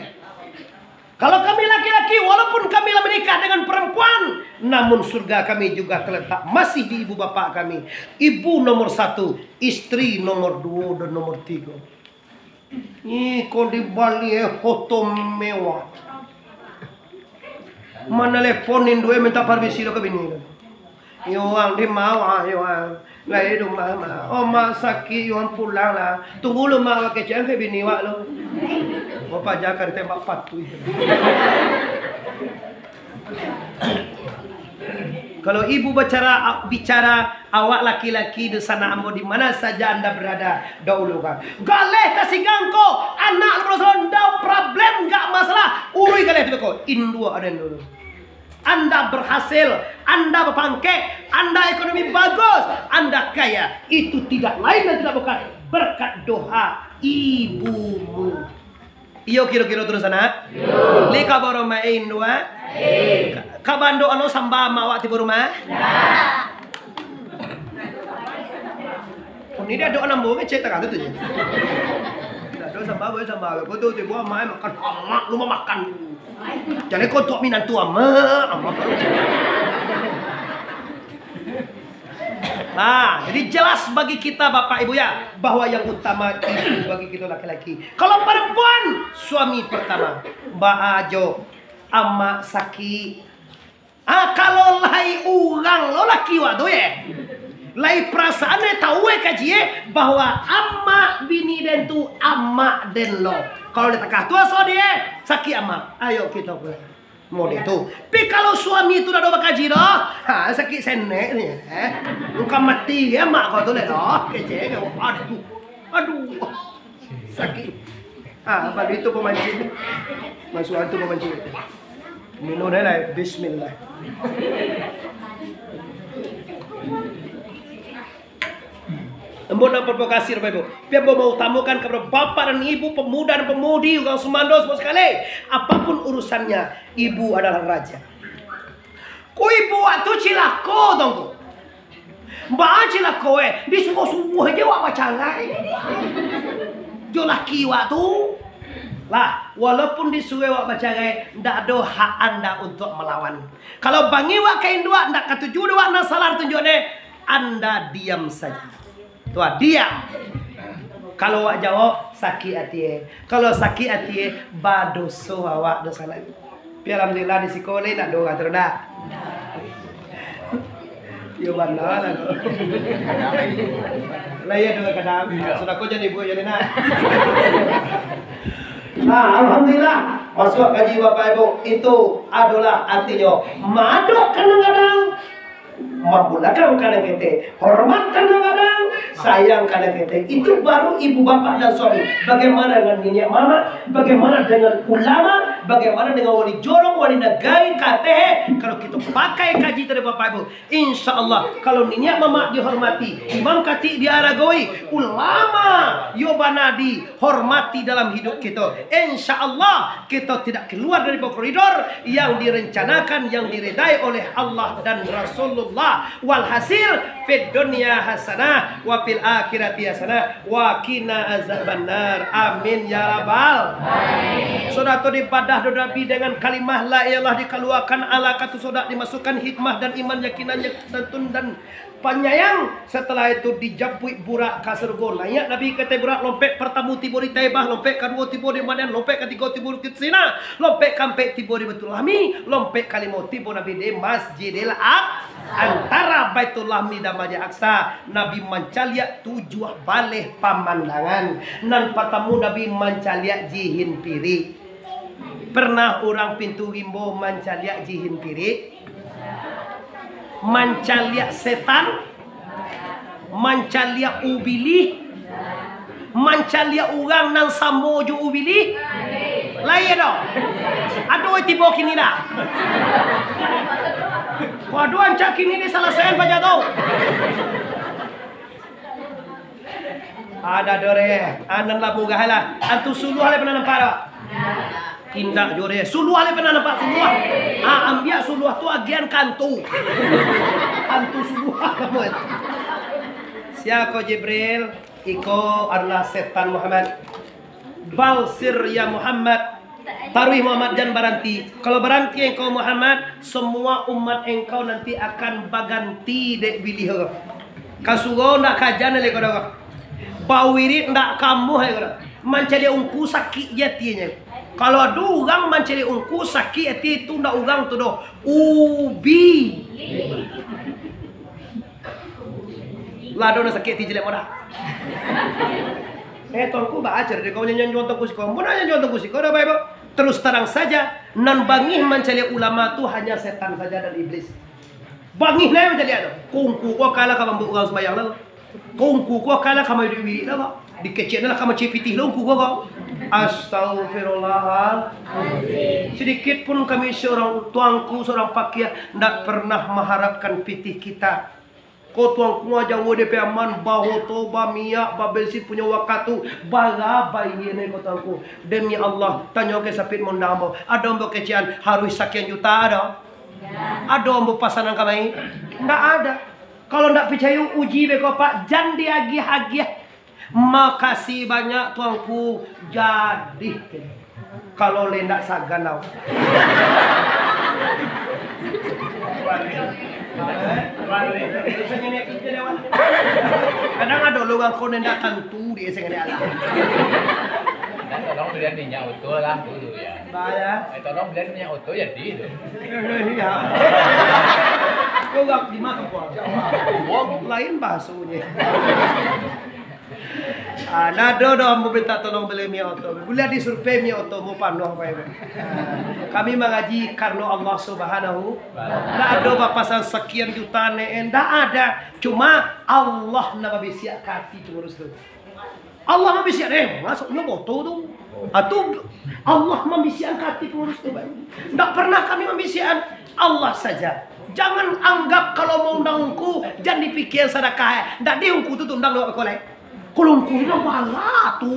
Kalau kami laki-laki, walaupun kami lah manikah dengan perempuan, namun surga kami juga terletak masih di ibu bapak kami. Ibu nomor satu, istri nomor dua dan nomor tiga. Iko di Bali, eh, hotel mewah. Manalepon induak minta permisi lo ka bini lo. Yo ang, di ma wak, yo ang. Lai di rumah, Mak. Oh, Mak sakik, yo ang pulang lah. Tunggu lo, Mak, wak kecek ang ka bini wak lo. Bapak jaga ditembak patuh. Kalau ibu bicara, bicara awak laki-laki, dunsanak ambo, di mana saja anda berada, dahulukan. Galeh tasigang ko, anak lo, no problem, ndak masalah. Urui galeh tu ko, induak aden dulu. Anda berhasil, Anda berpangkek, Anda ekonomi bagus, Anda kaya, itu tidak lain dan tidak bukan berkat doa ibumu. Iyo, kiro-kiro tu, dunsanak? Yo. Lai ka barumah induak? Lai. Ka, ka baando anu samba mak awak tibo rumah? Ndak. Ini dia doa nambah kecek tak tu je. Dah doa samba, boleh samba. Kau tu tibo amak makan, amak lu makan. Jadi kau tuak minantu amak, amak. Nah, jadi jelas bagi kita Bapak Ibu ya, bahwa yang utama ibu bagi kita laki-laki. Kalau perempuan, suami pertama. Baa jo, amak sakik. Ah, kalau lai urang lo laki wak tu ye, lai perasaan ye, tahu ye kaji ye, bahwa amak bini den tu amak den lo. Kalau di takah tu aso die, sakik amak. Ayo kita pulang. Model tu. Tapi kalau suami tu dak ado bakaji doh, ha, sakik senek ni, eh. Bukan mati ya mak kau tu leh doh. Kecek kau. Aduh. Aduh. Sakik. Ha, bali tu pamancing. Masuk hantu pamancing. Minum dah lah. Bismillah. Ambo nak provokasi, Bapak Ibu. Tapi ambo mau utamakan kepada bapak dan ibu, pemuda dan pemudi, urang sumando, semua sekali. Apapun urusannya, ibu adalah raja. Ko ibu wak tu cilako, tongko. Baa cilako, eh? Disuruh-suruh aja wak bacarai. Jo laki wak tu. Lah, walaupun disuruh wak bacarai, ndak ado hak anda untuk melawan. Kalau bangi wak ka induak, ndak katuju dek wak, nan salah tunjuak deh, anda diam saja. Tuh, diam. Kalau wak jawab, sakik ati, eh. Kalau sakik ati, eh, badoso awak, doso lain. Tapi alhamdulillah, di siko lai ndak ado urang tu, ndak? Yo bana lah tu. Lah iyo tu kadang. Iyo. Sudah ko jadi buah jadi nak. Nah, alhamdulillah. Masuak kaji Bapak Ibu, itu adolah artinyo madok ka nan gadang, mambulakang ka nan ketek, hormat ka nan gadang, sayang ka nan ketek. Itu baru ibu bapak dan suami. Bagaimana dengan niniak mamak? Bagaimana dengan ulama? Bagaimana dengan wali jorong, wali nagai, K T H? Kalau kito pakai kaji tadi Bapak Ibu, insya Allah, kalau niniak mamak dihormati, imam katik diaragoi, ulama yo bana dihormati dalam hidup kito, insya Allah, kito tidak keluar dari koridor yang direncanakan, yang diredai oleh Allah dan Rasulullah. Walhasil, fid dunya hasanah, wa fil akhirati hasanah, wa qina azabannar. Amin ya rabbal. Sudah tu dipadah do Nabi dengan kalimah la ilaha illallah, dikaluakan alaqah tu sodak, dimasukkan hikmah dan iman, yakinan, yakin dan panyayang. Setelah itu dijapuik burak ka surgo. Naiak Nabi ka ateh burak, lompek partamo tibo di Taibah, lompek kaduo tibo di Madinah, lompek katigo tibo di Bukit Sina, lompek kaampek tibo di Baitul Lahmi, lompek kalimo tibo Nabi di Masjidil Aqsa. Antara Baitul Lahmi dan Masjid Aqsa, Nabi mancaliak tujuah baleh pamandangan. Nan partamo, Nabi mancaliak jihin pirik. Pernah urang pintu rimbo mancaliak jihin pirik? Mancaliak setan? Mancaliak ubilih? Mancaliak urang nan samo jo ubilih? Lai ado? Ado tibo kini dah? Waduh, ancak kini disalasaian paja tu. Ada dore, anan lah murah lah. Antu suluah lai pernah nampak dak? Indak jo re. Suluah lai pernah nampak suluah? Ah, ambiak suluah tu agian kantu. Kantu suluah namo itu. Sia ko Jibril? Iko adalah setan Muhammad. Balsir ya Muhammad. Taruih Muhammad, jan baranti. Kalau baranti engkau Muhammad, semua umat engkau nanti akan baganti dek bilih ko. Ka surau ndak ka jan lai ko doh. Bawirik ndak kamuah lai ko doh. Mancaliak ungku sakik je atinyo. Kalau ado urang mancaliak ungku sakik ati, itu ndak urang tu doh. Ubi. Lah ado nan sakik ati jelek modah. Eh, Tuanku baajar dek kau nyanyian jual Tuanku siko. Ampun nyanyian jual Tuanku siko, dah baik, Bang. Terus terang saja, nan bangih mancaliak ulama tu hanya setan saja dan iblis. Bangih nai mancaliak tu. Ko ungku ko kalah ka mambuek urang sumbayang lah. Ko ungku ko kalah ka maiduik wirik lah, Bang. Dikecek lah ka mancaliak pitih lah ungku ko, ko. Astagfirullahalazim. Sedikit pun kami seorang tuanku, seorang pakia, ndak pernah mengharapkan pitih kita. Ko Tuanku aja wode pe aman, bahoto, bamiak, babensin punyo wakatu, bara bayie ne ko Tuanku. Demi Allah, tanyo ke sapit mondang ambo. Ado ambo kecekan haruih sakian juta, ado? Ado ambo pasanan kamari? Ndak ada. Kalau ndak picayo, uji beko, Pak. Jan diagiah-agiah. Makasih banyak, Tuanku. Jadi, kalau le ndak sagan awak. Kadang ado lo urang ko ndak tantu di S N G D alah. Tolong belian minyak oto lah dulu ya. Bayar. Eh, tolong belian minyak oto jadi tu. Iya. Kau gak di mana, Bang? Lain bahasanya. Ah, ndak ado doh ambo minta tolong beli minyak oto. Buliah disurvei minyak oto ambo panuah bae. Kami mangaji karano Allah Subhanahu. Ndak ado bapasan sakian juta ne, ndak ada. Cuma Allah nan babisiak ka ati pangurus tu. Allah mambisiak, eh, masuknyo boto tu. Atu Allah mambisiak ka ati pangurus tu, Pak. Ndak pernah kami mambisiakan, Allah saja. Jangan anggap kalau maundang ungku, jan dipikian sadakah, eh. Ndak di ungku tu, tu undang dek awak kolai. Kalau ungku tu dah wala tu.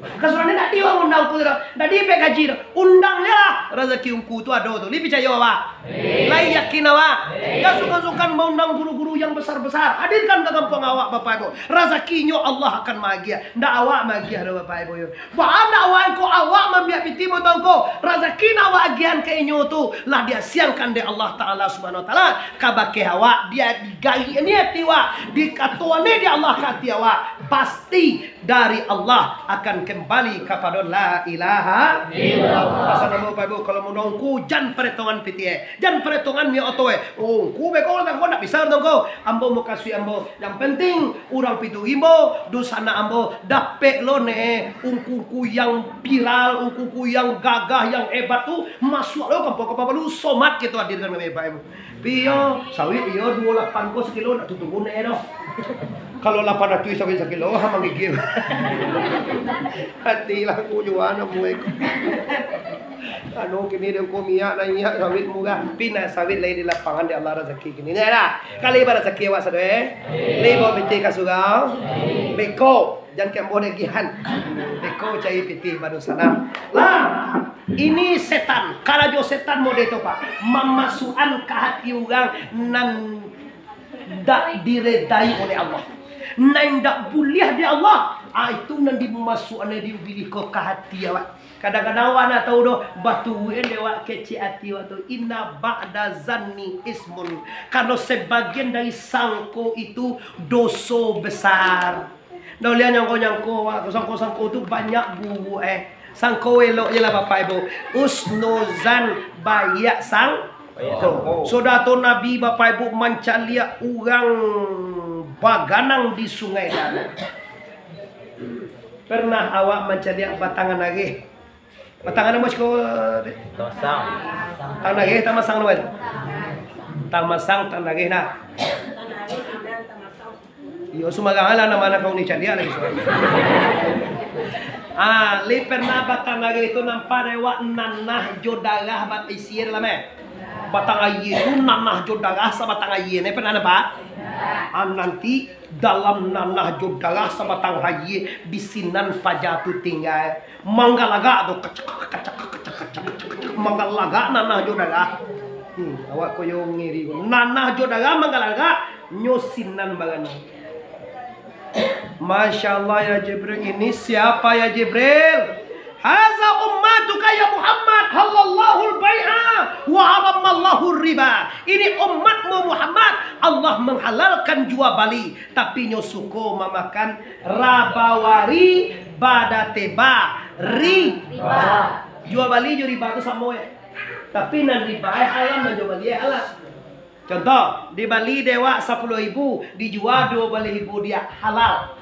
Kasurangan ndak di awak undang ungku tu dah. Ndak di pek gaji dah. Undang je lah. Razaki ungku tu ado tu. Lai picayo awak? Lai yakin awak? Jan sungkan-sungkan maundang guru-guru yang besar-besar. Hadirkan ka kampuang awak, Bapak Ibu. Razakinyo Allah akan maagiah. Ndak awak maagiah doh, Bapak Ibu, yo. Baa ndak awak ko, awak maambiak pitih motong ko. Razaki nan awak agiahan ka inyo tu lah diasiangkan dek Allah Taala Subhanahu Wa Taala kabake awak, dia digarik ni ati awak, dikato ni dek Allah ka ati awak. pasti dari Allah akan kembali kapado la ilaha illallah. Pasal ambo, Bapak Ibu, kalau mun ungku, jan paretongan pitih, eh. Jan paretongan minyak oto, eh. Oh, ungku beko, ungku ndak bisa, ungku. Ambo mukasuik ambo. Yang penting, urang Pitu Rimbo, dunsanak ambo, dapek lo ne, ungku-ungku yang viral, ungku-ungku yang gagah, yang hebat tu, masuak lo kampuang-kampuang baru, somat kito hadirkan kami, Bapak Ibu. Pi yo, sawit iyo duo lapan ko sakilo, ndak tutup guna doh. Kalau lapan ratuih sawit sakilo, ha, manggigil. Hati lah ku jua nak muek. Anu, kini dek ko minyak naiak, sawit murah. Pi nah, sawit lai di lapangan dek Allah rasaki kini. Nah lah, kali barasaki awak sado, eh. Lai bao pitih ka surau. Beko. Jan kek ambo dagiahan. Beko cari pitih baru sana. Lah, ini setan. Karajo setan model tu, Pak. Mamasuakan ka hati urang nan ndak diredai oleh Allah. Nan ndak buliah di Allah. Ah, itu nan dimasuakan diubilih ko ka hati awak. Kadang-kadang awak ndak tahu doh, baturuik dek awak kecek ati awak tu. Inna ba'da zanni ismun. Karena sebagian dari sangko itu doso besar. Ndak uliah nyangko-nyangko, wak, sangko-sangko tu banyak buruak, eh. Sangko elok je lah, Bapak Ibu. Husnuzan, baiak sangko. Sudah tu Nabi, Bapak Ibu, mancaliak urang baganang di Sungai Danau. Pernah awak mancaliak batang anareh? Batang anareh, Mas, ko, dek? Tamasang. Tang anareh, tamasang, Mas. Tamasang, tang anareh, nah. Iyo, sumbarang lah, nan ma kau ni caliak lagi. Ah, lai pernah batang anareh tu nampak dek awak nanah jo darah ba-, isi dalam, eh? Batang aia tu nanah jo darah sabatang aia, ni pernah nampak? Ah, nanti dalam nanah jo darah sabatang aia, di sinan paja tu tingga. Manggalagak tu, kacak, kacak, kacak, kacak, kacak, manggalagak nanah jo darah. Hmm, awak ko yo ngeri ko. Nanah jo darah manggalagak, nyo sinan baranang. Masya Allah ya Jibril, ini siapa ya Jibril? Haza ummatuka ya Muhammad, halallahul bai'a wa haramallahu riba. Ini umatmu Muhammad, Allah menghalalkan jual bali, tapi nyo suko mamakan rabawari badateba riba. Jual bali jo riba tu samo, eh. Tapi nan riba, eh, haram, nan jual bali, eh, halal. Contoh, dibali dek awak sapuluah ribu, dijua duo baleh ribu, dia halal.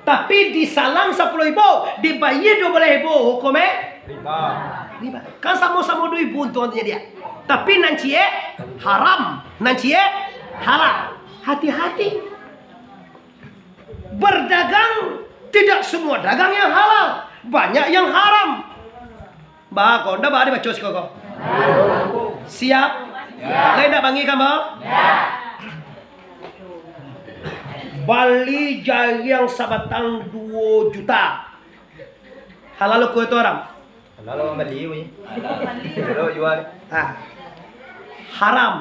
Tapi disalang sapuluah ribu, dibayia duo baleh ribu, hukum, eh? Riba. Riba. Kan samo-samo duo ribu untuang tu jadi, ya. Tapi nan ciek haram, nan ciek halal. Hati-hati. Berdagang, tidak semua dagang yang halal, banyak yang haram. Ba, ko, ndak ba dibaco siko ko? Siap? Lai ndak bangih kan, ba? Bali jariang sabatang duo juta. Halal ko itu haram? Halal urang bali, weh. Halal jual. Ah. Haram.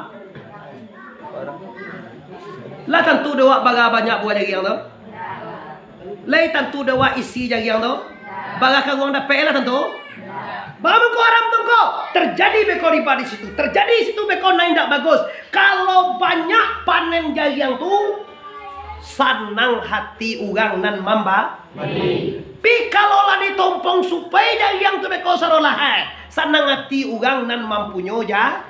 Lah tantu dek awak bara banyak buah jariang tu? Lai tantu dek awak isi jariang tu? Bara karuang dapek lah tantu? Bara mangko haram tu ko? Terjadi beko riba di situ. Terjadi di situ beko nan indak bagus. Kalau banyak panen jariang tu, sanang hati urang nan mamba-, Pi kalau lah ditompong supai jariang tu beko sarolah, eh, sanang ati urang nan mampunyo ja-,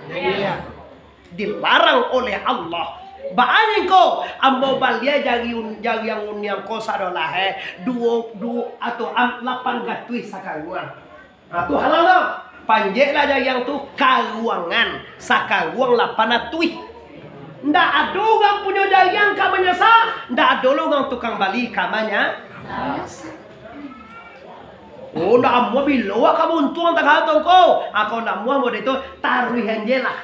dilarang oleh Allah. Baa ko, ambo baliak jari un-, jariang uniang ko sarolah, eh, duo, duo atau am-, lapan ratuih sakaruang. Nah, tu halal tu. Panjeklah jariang tu karuangan, sakaruang lapan ratuih. Ndak ado urang punyo jariang ka manyasa, ndak ado lo urang tukang bali ka manya-, manyasa. Oh, ndak amuah bilo awak ka bauntuang tagak tu ko. Ah, kok ndak amuah model tu, taruihan je lah.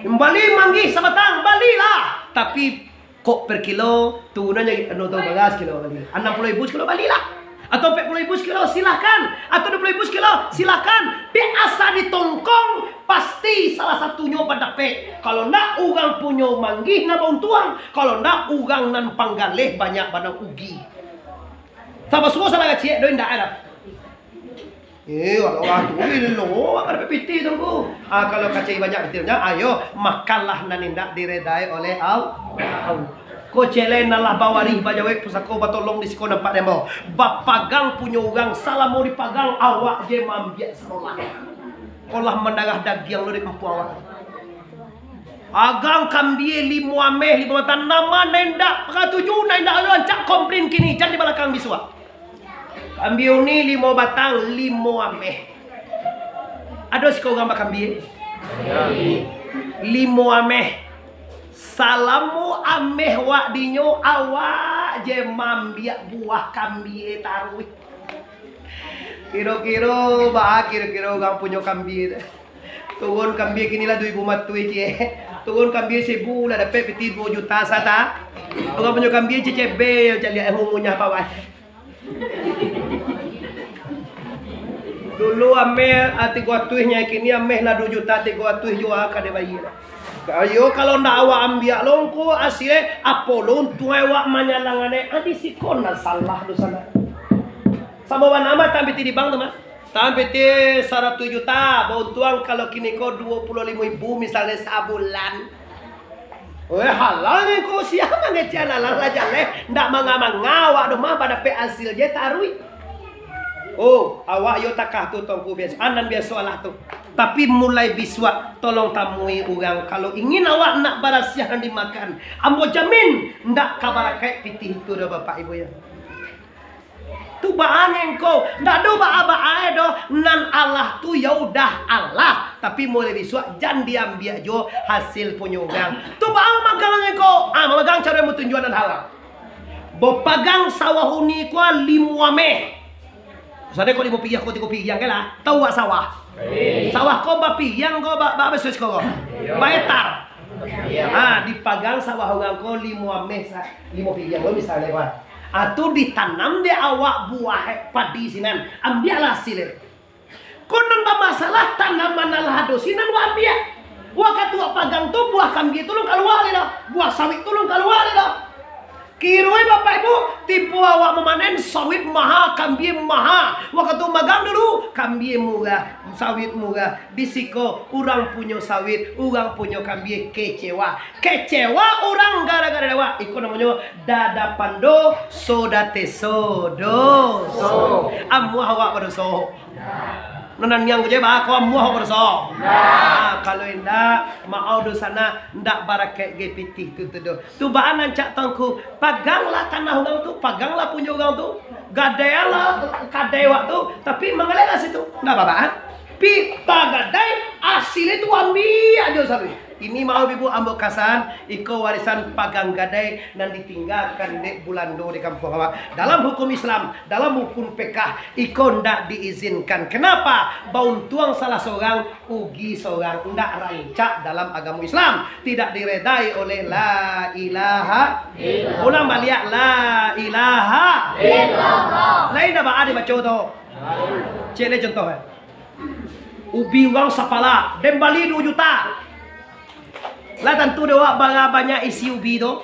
Bali manggih sabatang, balilah. Tapi kok per kilo, turun aja, anu, tahu bagas kilo bali. Anam puluah ribu sekilo, balilah. Atau ampek puluah ribu sekilo, silahkan. Atau duo puluah ribu sekilo, silahkan. Pi asa ditongkong, pasti salah satunyo badapek. Kalau ndak, urang punyo manggih nan bauntuang. Kalau ndak, urang nan panggaleh banyak bana ugi. Sabab suo salah gaciak, doi ndak ado. Eh, kalau urang tu, eh, lo, awak ka dapek pitih tu, Ngku. Ah, kalau kacai banyak pitinyo, ayo, makanlah nan indak diredai oleh Al-, Allah. Ko cek lai nan lah bawarih, bajawek pusako, batolong di siko nampak dek ambo. Bapagang punyo urang, salamo dipagang awak je maambiak sarolah. Ko lah mandarah dagiang lo di kampuang awak. Pagang kambie limo ameh, limo batang, nan ma nan indak katuju, nan indak rancak, komplain kini, jan di balakang bisuak. Kambie uni limo batang, limo ameh. Ado siko urang bakambie? Limo ameh. Salamo ameh wak dinyo, awak je maambiak buah kambie taruih. Kiro-kiro baa kiro-kiro urang punyo kambie tu? Turun kambie kini lah duo ribu matuih, ciek. Turun kambie saribu lah dapek pitih duo juta sata. Urang punyo kambie cecebe, caliak eh, ngunyah pawai. Dulu ameh, ah, tigo ratuih nyo, kini ameh lah duo juta tigo ratuih juo ka dibayia. Ayo, kalau ndak awak ambiak lo, ngko asilnyo apo lo untuang awak manyalangan, eh? Ah, di siko nan salah tu sanak. Samo bana mah, tampiti di bank tu mah. Tampiti saratuih juta, bauntuang kalau kini ko duo puluah limo ribu misalnyo sabulan. Weh, halal ni ko, sia mangecekan halal lah jaleh. Ndak manga-manga awak tu mah, badapek asil je taruih. Oh, awak yo takah tu, Tuangku, biaso, anan biaso alah tu. Tapi mulai bisuak, tolong tamui urang. Kalau ingin awak nak barasiah nan dimakan, ambo jamin, ndak ka barakaik pitih tu doh, Bapak Ibu, yo. Tu baa ngko, ndak ado baa-baa doh, nan alah tu ya udah alah, tapi mulai bisuak jan diambiak juo hasil punyo urang. Tu baa mamagang ngko, ah, mamagang caro nan batunjuak nan halal. Bapagang sawah uni ko limo ameh. Sadako limo piriang ko, tigo piriang kan lah. Tahu wak sawah? Sawah ko bapiriang ko, ba-, ba-, basus ko, ko? Baetar. Ha, dipagang sawah urang ko limo ameh sa-, limo piriang ko misalnyo, ko. Ah, tu ditanam dek awak buah, eh, padi sinan. Ambiaklah hasilnyo. Ko nan bamasalah tanaman nan lah ado sinan wak ambiak. Wakatu wak pagang tu buah kambie tu alun kalua lai doh. Buah sawit tu alun kalua lai doh. Kiro e Bapak Ibu, tibo awak mamanen sawit maha, kambie maha. Wakatu magang dulu, kambie murah, sawit murah. Di siko urang punyo sawit, urang punyo kambie kecewa. Kecewa urang gara-gara awak. Iko namonyo dadapan do, soda teso, doso. Amuah awak badoso. Nan niang ko je ba, ko amuah awak badoso. Nah, kalau indak, maaf doh sanak, ndak barakaik ge pitih tu, tu doh. Tu baa nan cak Tuangku, paganglah tanah urang tu, paganglah punyo urang tu. Gadailah kadai awak tu, tapi mangalehlah situ. Ndak baa, ah. Pi pagadai, asilnyo tu ambiak juo saluruh. Ini maaf Ibu, ambo kasan, iko warisan pagang gadai nan ditinggakan dek Bulando di kampuang awak. Dalam hukum Islam, dalam hukum fikah, iko ndak diizinkan. Kenapa? Bauntuang salah sorang, ugi sorang, ndak rancak dalam agamo Islam. Tidak diredai oleh la ilaha. Ulang baliak, la ilaha. Lain ndak baa dibaco tu. Cek lai contoh, eh. Ubi urang sapala, den bali duo juta. Lah tantu dek awak bara banyak isi ubi tu?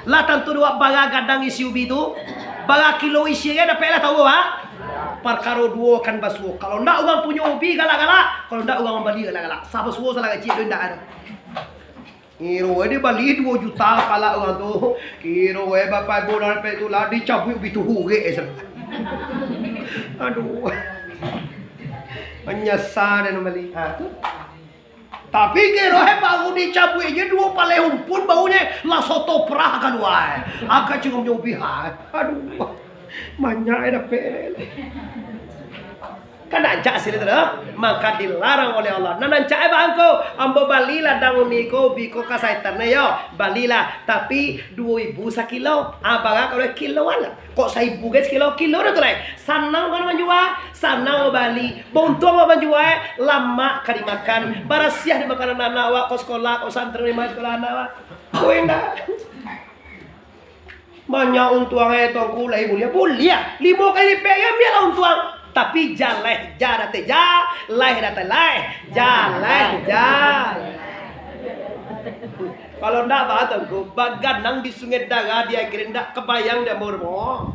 Lah tantu dek awak bara gadang isi ubi tu? Bara kilo isi kan dapek lah tahu, ha? Parkaro duo kan basuo. Kalau ndak urang punyo ubi galak-galak, kalau ndak urang mambali galak-galak. Sah basuo salah gaji tu indak ado. Kiro e dibali duo juta pala urang tu. Kiro e Bapak Ibu nan dapek tu lah dicabuik ubi tu hurek e. Aduh. Manyasa den mambali. Ha. Tapi kiro e baru dicabuik je duo paleh umpun, baru nyo lah soto perah kalua e. Agak cingam nyo ubi ha. Aduh. Banyak e dapek. Kan rancak sini tu doh. Maka dilarang oleh Allah. Nan rancak e bangko, ambo bali ladang uni ko, ubi ko ka saitan e yo. Balilah, tapi duo ribu sakilo. Ah, bara kalau kiloan lah. Kok saribu ge sakilo, kilo dah tu lai. Sanang kan manjua, sanang bali. Bauntuang awak manjua e, lamak ka dimakan. Barasiah dimakan anak-anak awak, ko sekolah, ko santri, di ma sekolah anak awak. Ko indak. Banyak untuang e, Tuangku, lai buliah? Buliah. Limo kali lipek e, ambiaklah untuang. Tapi jaleh ja dateh ja, leh dateh leh, jaleh ja. Kalau ndak baa, Tuangku, baganang di Sungai Dara di Agren, ndak kabayang di ambo doh.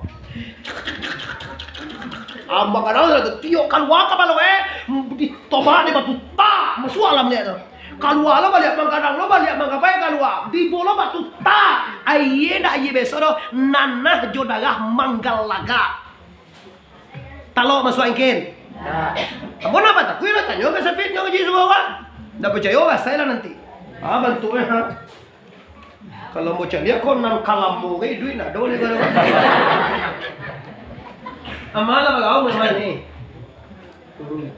Ambo kadang lah tu tiok kalua kapalo e, ditobak di batu, tak, masuak dalam liak tu. Kalua lo baliak manggadang, lo baliak manggabai kalua. Tibo lo batu, tak. Aia ndak aia biaso doh, nanah jo darah manggalaga. Talok masuak angkin. Ambo ndak batakuik lah, tanyo ka Sapit, nyo ngaji suruah awak. Ndak picayo, rasailah nanti. Ah, bantuaknyo, ha. Kalau ambo caliak ko nan kalamo gai duit ndak ado lai kalau. Amak lah bagaul memang ni.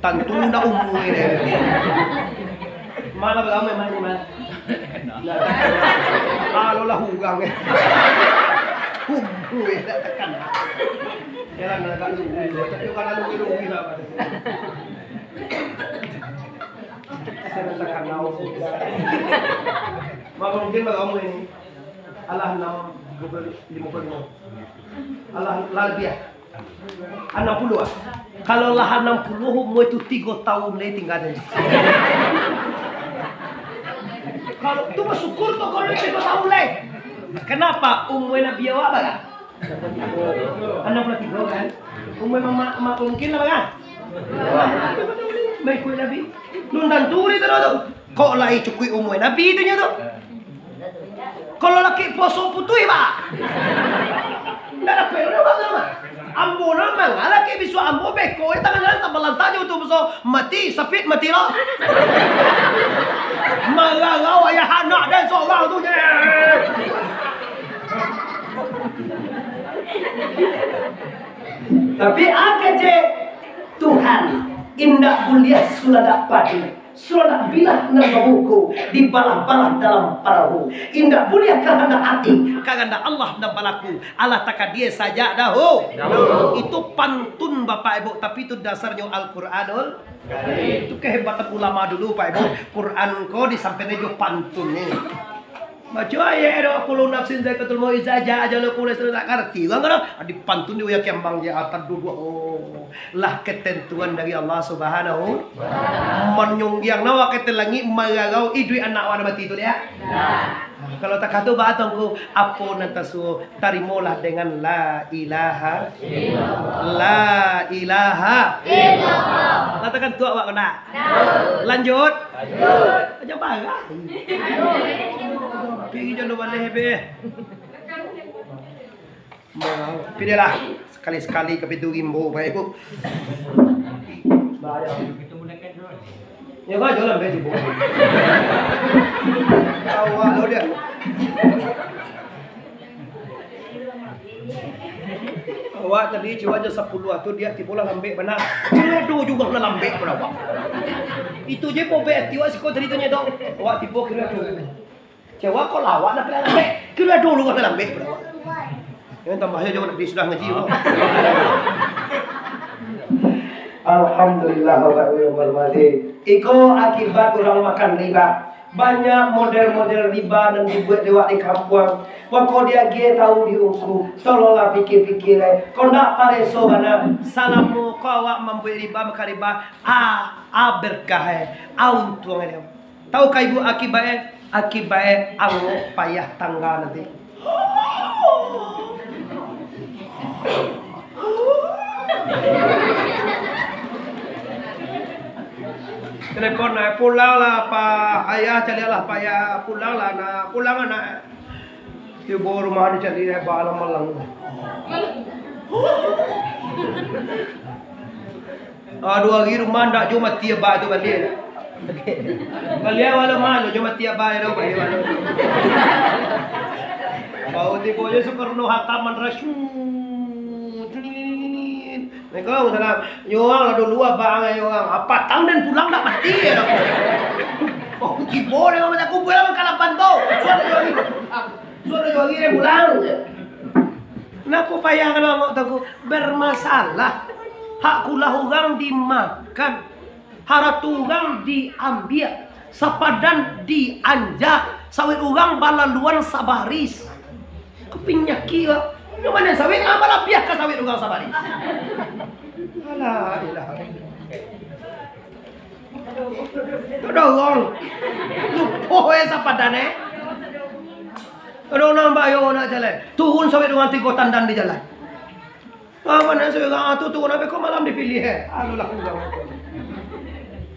Tantu ndak umua ni. Amak lah bagaul memang ni, Mak. Ndak takana. Kalau lah urang ni. Umua ndak takana. Jalan agak lugu, tapi kalau lugu-lugu lah. Saya takana. Mak mungkin bagaul ni. Alah anam puluah limo. Alah, lah labiah. Anam puluah ah. Kalau lah anam puluah, umua tu tigo taun lai tingga. Kalau tu basyukur tu kalau tigo taun lai. Kenapa? Umua Nabi awak bara? Anam puluah tigo kan? Umua mamak, mak mungkin lah bara? Mengikuti Nabi. Lun tantu ni tu. Kok lai cukuik umua Nabi tu nyo tu? Kalau laki puaso putuih, bah. Ndak dapek lo, bah, bah. Ambo nan manga laki bisuak ambo beko, eh, tangan-tangan tabalantak jo tu, puaso mati, Sapit mati lo. Mararau ayah anak den sorang tu, je. Tapi a kecek Tuhan, indak buliah suladak padi. Sudah bilah nan babuku, dibalah-balah dalam parahu. Indak buliah kahandak ati, kahandak Allah nan balaku. Alah takadia sajak dahu-, dahulu. Itu pantun, Bapak Ibu, tapi itu dasarnyo Al-Quranul Karim. Itu kehebatan ulama dulu, Pak Ibu. Quran ko disampaikan jo pantun ni. Baco ayat do, "Kullu nafsin zaikatul maut, iza jaa ajaluhum la yastakhiruna sa'atan wa la yastaqdimun." Di pantun di Uya Kembang je, atan duduk. Oh. Lah ketentuan dari Allah Subhanahu. Manyunggiang nawa ka langik, mararau iduik anak wana mati tu, ya? Nah, kalau takah tu, ba atongku, apo nan tasuo, tarimolah dengan la ilaha illallah. La ilaha illallah. Katakan tu awak kena. Lanjut. Lanjut. Aja parah. Pigi jan baleh be. Pilihlah, sakali-sakali ka pintu rimbo, Pak Ibu. Bahaya. Ya, Pak, jualan baju, Bu. Awak lo dia. Awak tadi cubo aja sapuluah tu, dia tibo lah lambek bana. Kiro ado juo lah lambek pado awak. Itu je pobek ati awak siko tadi tu nyo tu. Awak tibo kiro ado. Jawa kok lawak nak pilihan lambek. Kira dulu kan lambek, bro. Yang tambahnya jauh, di sudah ngaji, bro. Alhamdulillah, Bapak Ibu yang hormati. Iko akibat urang makan riba. Banyak model-model riba nan dibuek dek awak di kampuang. Mako diagiah tahu di ungku. Tolonglah pikir-pikir, eh. Kok ndak pareso bana. Salamo ko awak mambuek riba, makan riba, a, a berkah, eh. A untuang, eh. Tahu ka ibu akibatnyo? Akibatnyo angok payah tangga nanti. Telepon, "Nak pulang lah, Pak. Ayah, caliaklah, Pak, ya. Pulang lah, nak. Pulang lah, nak." Tibo rumah dicari, eh, ba malang-malang. Ah, duo hari rumah ndak juo mati abah tu baliak. Baliak awak lo mah, ndak juo mati abah tu, baliak awak lo. Baru tibo je Soekarno Hatta manrasyun. Waalaikumsalam. Yo urang lah dulu abah ngan yo urang. Patang den pulang ndak mati, yo. Oh, tibo den macam kubur lah kalapan tu. Sudah juo hari. Sudah juo hari den pulang. Napa payah kalau angok tu? Bermasalah. Hak kulah urang dimakan. Harato urang diambiak, sapadan dianjak, sawit urang balaluan sabaris. Ka panyakik ko. Nyo mano sawit, ah, balabiah ka sawit urang sabaris. Alah, ilah. Tu dorong. Lupo, eh, sapadan, eh. Kadang urang bayo nak jalan. Turun sawit urang tigo tandan di jalan. Ah, mano surang tu turun, abih ko malam dipilih, eh. Alulah urang.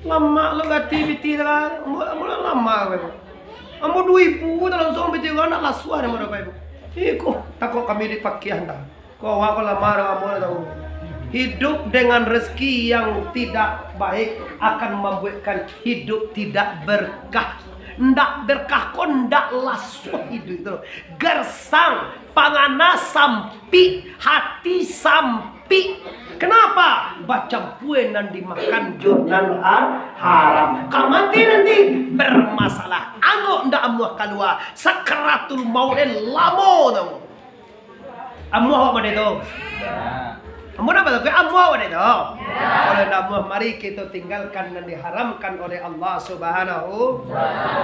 Lamak lo gati pitih tu kan. Ambo, ambo lah lamak ko. Ambo duo ribu tu langsuang pitih ko, nak lasuah dek ambo dapek ibu. Iko, takok kami dipakiah ndak. Ko awak ko lamak dek ambo lah tahu. Hidup dengan rezeki yang tidak baik akan membuatkan hidup tidak berkah. Ndak berkah ko ndak lasuah hidup tu. Gersang, pangana sampik, hati sampik. Kenapa? Bacampua nan dimakan jo nan ha-, haram. Ka mati nanti bermasalah. Angok ndak amuah kalua. Sakaratul maut lamo tu. Amuah awak pado tu? Amuah napa tu? Amuah awak pado tu? Kalau ndak amuah, mari kito tinggalkan nan diharamkan oleh Allah Subhanahu.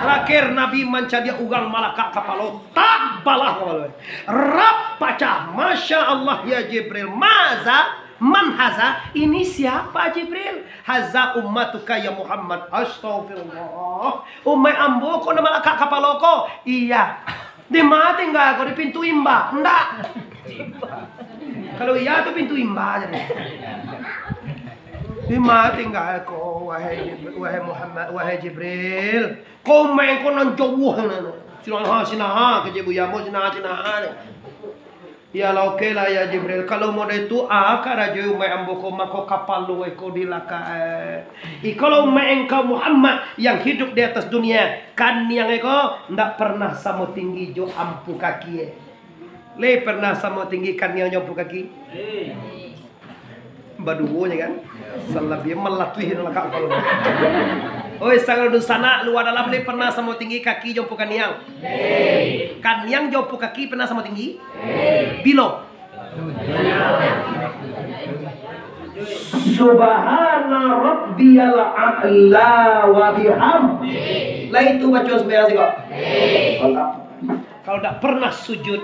Terakhir, Nabi mancaliak urang malakak kapalo. Tak balah kapalo. Rap pacah. Masya Allah, ya Jibril. Maza, man haza? Ini siapa, Jibril? Haza ummatuka ya Muhammad. Astagfirullah. Umaik ambo ko nan malakak kapalo ko? Iya. Di ma tingga ko, di pintu imba? Ndak. Kalau iya tu pintu imba jadi. Di ma tingga ko, wahai, wahai Muhammad, wahai Jibril? Ko main ko nan jauah nan. Sinaha, sinaha, kecek Buya ambo, sinaha, sinaha ni. Ya lah, oke lah, ya Jibril. Kalau model tu, ah, karajo umaik ambo ko, mako kapalo iko dilakak, eh. Iko lah umaik engkau Muhammad yang hidup di atas dunia. Kaniang iko ndak pernah samo tinggi jo ampu kaki, eh. Lai pernah samo tinggi kaniang jo ampu kaki? Baduo nyo kan? Salabiah malatuih nan lakak kapalo. Oi, sagalo dunsanak, lua dalam lai pernah samo tinggi kaki jo ampu kaniang? Kaniang jo ampu kaki pernah samo tinggi? Bilo? Subhana rabbiyal a'la wa bihamdi. Lah itu baco sumbayang siko. Kalau dak pernah sujud,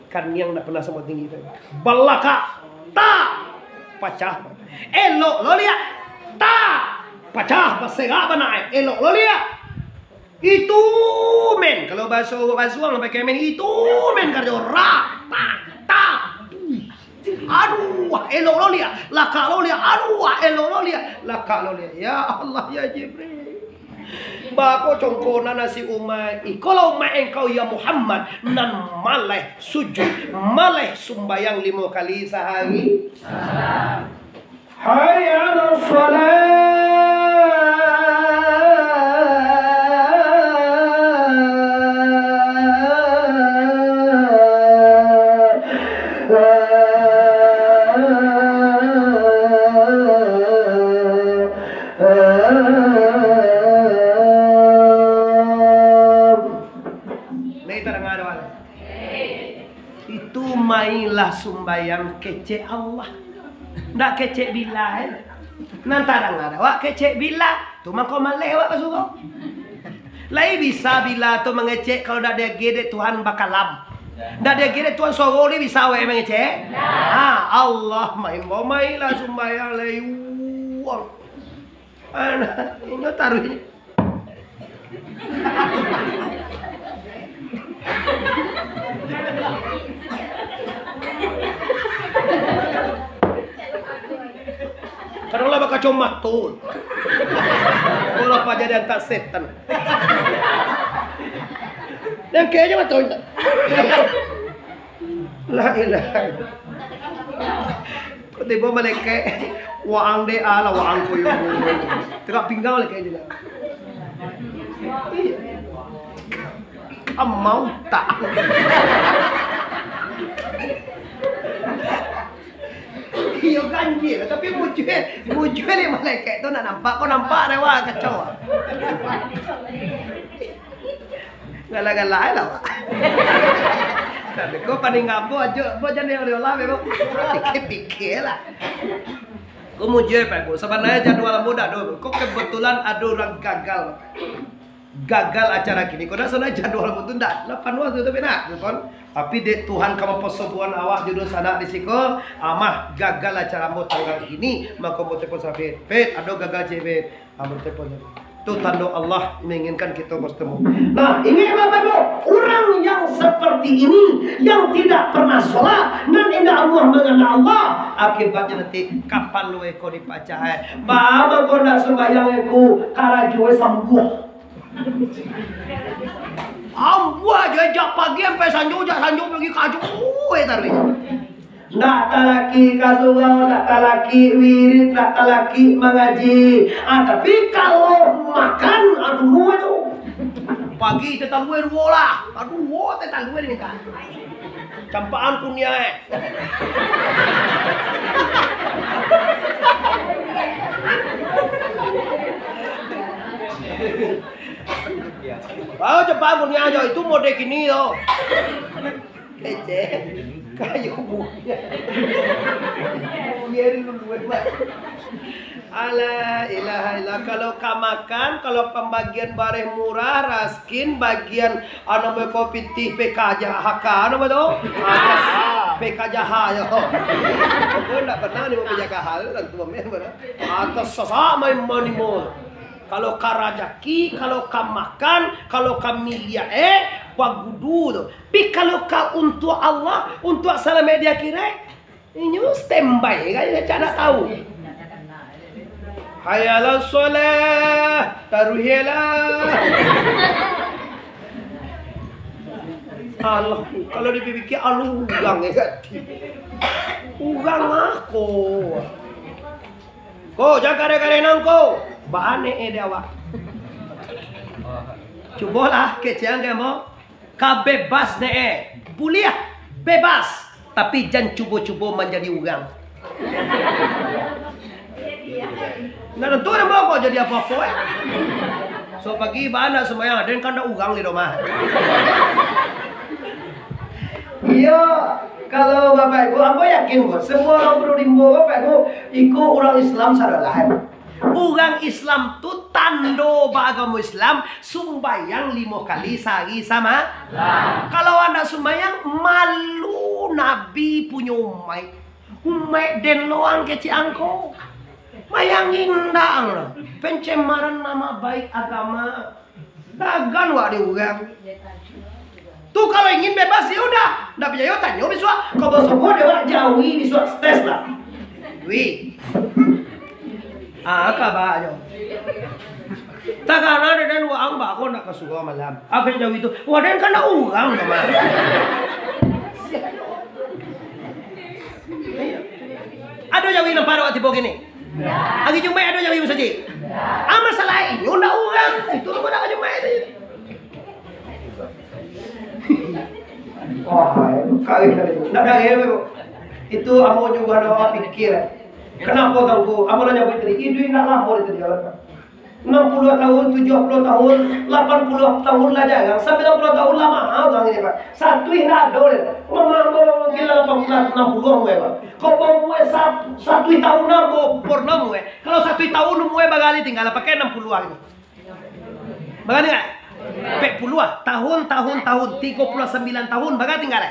kaniang dak pernah samo tinggi tu. Balakak, tak, pacah. Elok lo liak, tak, pacah, baserak bana, elok lo liak. Itu men, kalau baso, baso urang pakai men, itu men karajo, rak, tak, tak. Aduh, wah, elok lo liak, lakak lo liak, aduh, wah, elok lo liak, lakak lo liak. Ya Allah, ya Jibril. Bako congko nan nasi umaik. Ikolah umaik engkau, ya Muhammad, nan maleh sujud, maleh sumbayang limo kali sahari. Hayya 'alas shalah. Lai tadanga doa tu? Itu mailah sumbayang kecek Allah. Ndak kecek Bilal, eh. Nan tadanga awak kecek Bilal. Tu mangko maleh awak ka surau. Lai bisa Bilal tu mangecek kalau ndak diagiah dek Tuhan bakalam? Ndak diagiah dek Tuhan suaro, lai bisa awak mangecek? Ha, Allah maimbau, mailah sumbayang lai uang. Alah, inyo taruih. Kadang lah bakaco mato. Bola paja diantak setan. Nan kayaknya mato. La ilaha illallah. Kok tibo malaikat, waang dek alah, waang koyo. Tegak pinggang malaikat je lah. Iya. Amau tak. Iyo ganjil, tapi mujue, mujue dek malaikat tu nak nampak, kok nampak rewa kacau. Galak-galak ae lah, Pak. Tapi ko paning ambo ajo, ambo jan diolah-olah, Pak. Pikir-pikir lah. Ko mujue, Pak, ko sabananyo jadwal ambo dak ado. Ko kebetulan ado urang gagal, Pak. Gagal acara kini. Ko dak salah jadwal ambo tu ndak. Lah panuah tu tapi nak, tu kan. Tapi dek Tuhan ka mampasobuahan awak jo dunsanak di siko, amah gagal acara ambo tanggal kini, mako ambo telepon Safir. Fit, ado gagal ciek, Fit. Ambo telepon. Tu tando Allah menginginkan kito bertemu. Nah, ingek Bapak Ibu, urang yang seperti ini, yang tidak pernah sholat, nan indak amuah mangana Allah, Akibatnyo nanti kapalo iko dipacah, eh. Baa mangko ndak sumbayang iko, karajo sambuah. Sambuah jo, jak pagi sampai sanjo, jak sanjo pagi karajo, eh, taruih. Ndak talaki ka surau, ndak talaki wirid, ndak talaki mangaji. Ah, tapi kalau makan, aduh, tu. Pagi teh talua duo lah. Aduh, teh talua ni kan. Campakan kuniang, eh. Baru campakan kuniang aja, itu mode kini tu. Kecek. Kayu buah. Biarin dulu, eh, Mak. Alah, ilaha illallah. Kalau ka makan, kalau pambagian bareh murah, raskin, bagian, anu, namo ko pitih P K J H K, namo tu? Atas P K J H yo. Aku ndak pernah ni mau P K J H, tantu main mana. Atas sasak main manimo. Kalau ka rajaki, kalau ka makan, kalau ka miliak, eh, pagudu tu. Tapi kalau ka untuak Allah, untuak salamaik di akhirat, inyo standby ka, cak ndak tahu. Hayya alas shalah, taruihlah. Allah, kalau dipikia, alah urang, eh, kati. Urang ako. Ko, jan kareh-kareh nang ko. Baa ne, eh, di awak. Cubolah, kecek ang kemo. Ka bebas ne, eh. Buliah, bebas. Tapi jan cubo-cubo manjadi urang. Ndak tantu namo kok jadi apo-apo, eh. So pagi baa ndak sumbayang, den kan ndak urang di rumah. Iyo, kalau Bapak Ibu, ambo yakin, Bu, semua urang Probolinggo, Bapak Ibu, iko urang Islam sadolah. Urang Islam tu tando baagamo Islam, sumbayang limo kali sahari sama. Kalau ndak sumbayang, malu Nabi punyo umaik. Umaik den lo ang kecek ang ko. Mayangi ndak ang lah. Pencemaran nama baik agama. Dagang wak di urang. Tu kalau ingin bebas, ya udah. Ndak picayo, tanyo bisuak. Kok basombo dek wak jawi bisuak, stres lah. Wi. Ah, kabanyo. Takana dek den waang bako ndak ka surau malam. Apo jawi tu? Wah, den kan ndak urang, Bang. Ado jawi nan parak tibo kini? Ari Jumaik ado jawi masajik? Ah, masalah inyo ndak urang. Itu rumah ndak Jumaik tu. Wah, kali, kali. Ndak ada ya, Bu. Itu ambo juga ada pikir. Kenapa tahu? Ambo nanya Putri, iduik ndak lamo di tadi jalan, Pak. Enam puluh tahun, tujuh puluh tahun, lapan puluh tahun lah jarang, sembilan puluh tahun lah mahal urang ini, Pak. Satu indak ado deh. Mama ambo mungkin lah lapan puluh, enam puluh umur, Pak. Kok baumur sa-, satu tahun ambo pernah umur. Kalau satu tahun umur barali tinggal, pakai enam puluh hari. Barali tinggal? Empat puluh ah. Tahun, tahun, tahun, tiga puluh sembilan tahun, barali tinggal.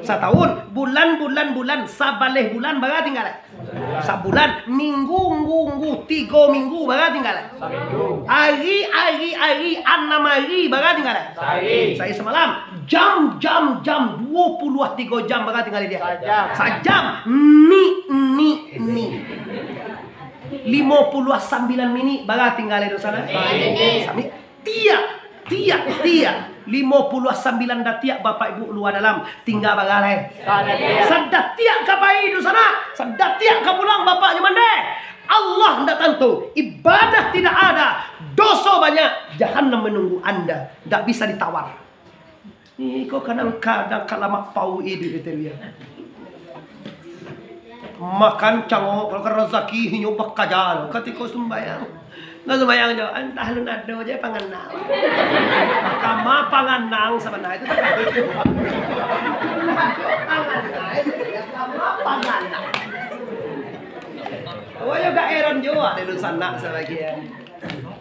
Satahun, bulan, bulan, bulan, sabaleh bulan, bara tingga lai? Sabulan, minggu, nggu, nggu, tigo minggu, bara tingga lai? Saminggu. Ari, ari, ari, anam ari, bara tingga lai? Sahari. Sahari samalam. Jam, jam, jam, duo puluah tigo jam, bara tingga lai dia? Sajam. Sajam, ni, ni, ni. Limo puluah sambilan minik, bara tingga lai doh sanak? Sahari. Sami. Tiak, tiak, tiak, limo puluah sambilan datiak, Bapak Ibu lua dalam, tingga bara lai? Sadatiak. Sadatiak ka pai doh sanak, sadatiak ka pulang, Bapak nyo mandeh. Allah ndak tantu, ibadah tidak ada, doso banyak, jahanam menunggu Anda, ndak bisa ditawar. Iko kadang-kadang ka lamak pauik iduik itu dia. Makan cangok, kalau kan razaki inyo bakaja lo, katiko sumbayang. Nah, sumbayang jo, antah alun ado je panganang. Kama panganang sabananyo tu. Panganang, kama panganang. Oh, yo gak heran jo, ado dunsanak sabagian.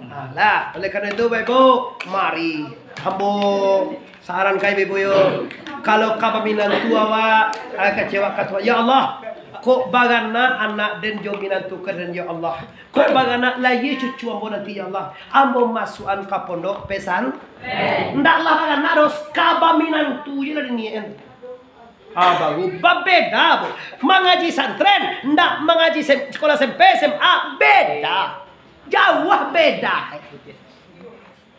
Alah, oleh karena itu, Bapak Ibu, mari ambo saran ka Ibu-ibu yo, kalau ka baminantu awak, ah, kecewa ka Tuhan. Ya Allah, kok baranak anak den jo minantu ka den, ya Allah. Kok baranak lahia cucu ambo nanti, ya Allah. Ambo masuakan ka pondok pesan. Ndaklah baranak doh, ka baminantu je lah diniakan. Ah, baru babeda, Bu. Mangaji santren, ndak mangaji sem-, sekolah S M P, S M A, beda. Jauah beda.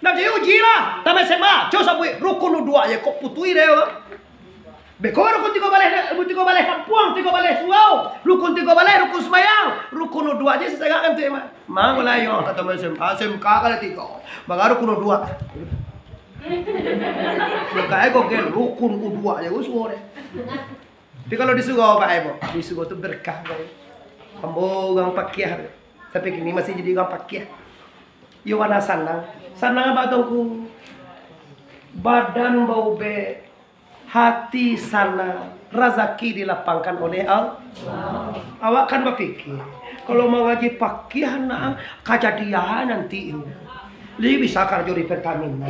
Nah, jadi uji lah. Tamat S M A, co sabuik rukun wudu je, kok putui deh, Bang. Beko rukun tigo baleh, rukun tigo baleh kampuang, tigo baleh surau, rukun tigo baleh, rukun sumbayang, rukun wudu je sasagak kan tu, Mak. Mangko lah, yo, kata S M A, S M K kali tigo. Maka rukun wudu. Buka ego gen rukun wudu je, gue suruh deh. Tapi kalau di surau, Pak, Ibu, di surau tu berkah, Pak. Ambo urang pakiah. Sampai kini masih jadi urang pakiah. Yo, mana sanang. Sanang apa, Tuanku? Badan baubek, hati sanang, razaki dilapangkan oleh Allah. Awak kan bapikir, kalau mangaji pakiah, nak, kajadian nanti. Li bisa karajo di Pertamina.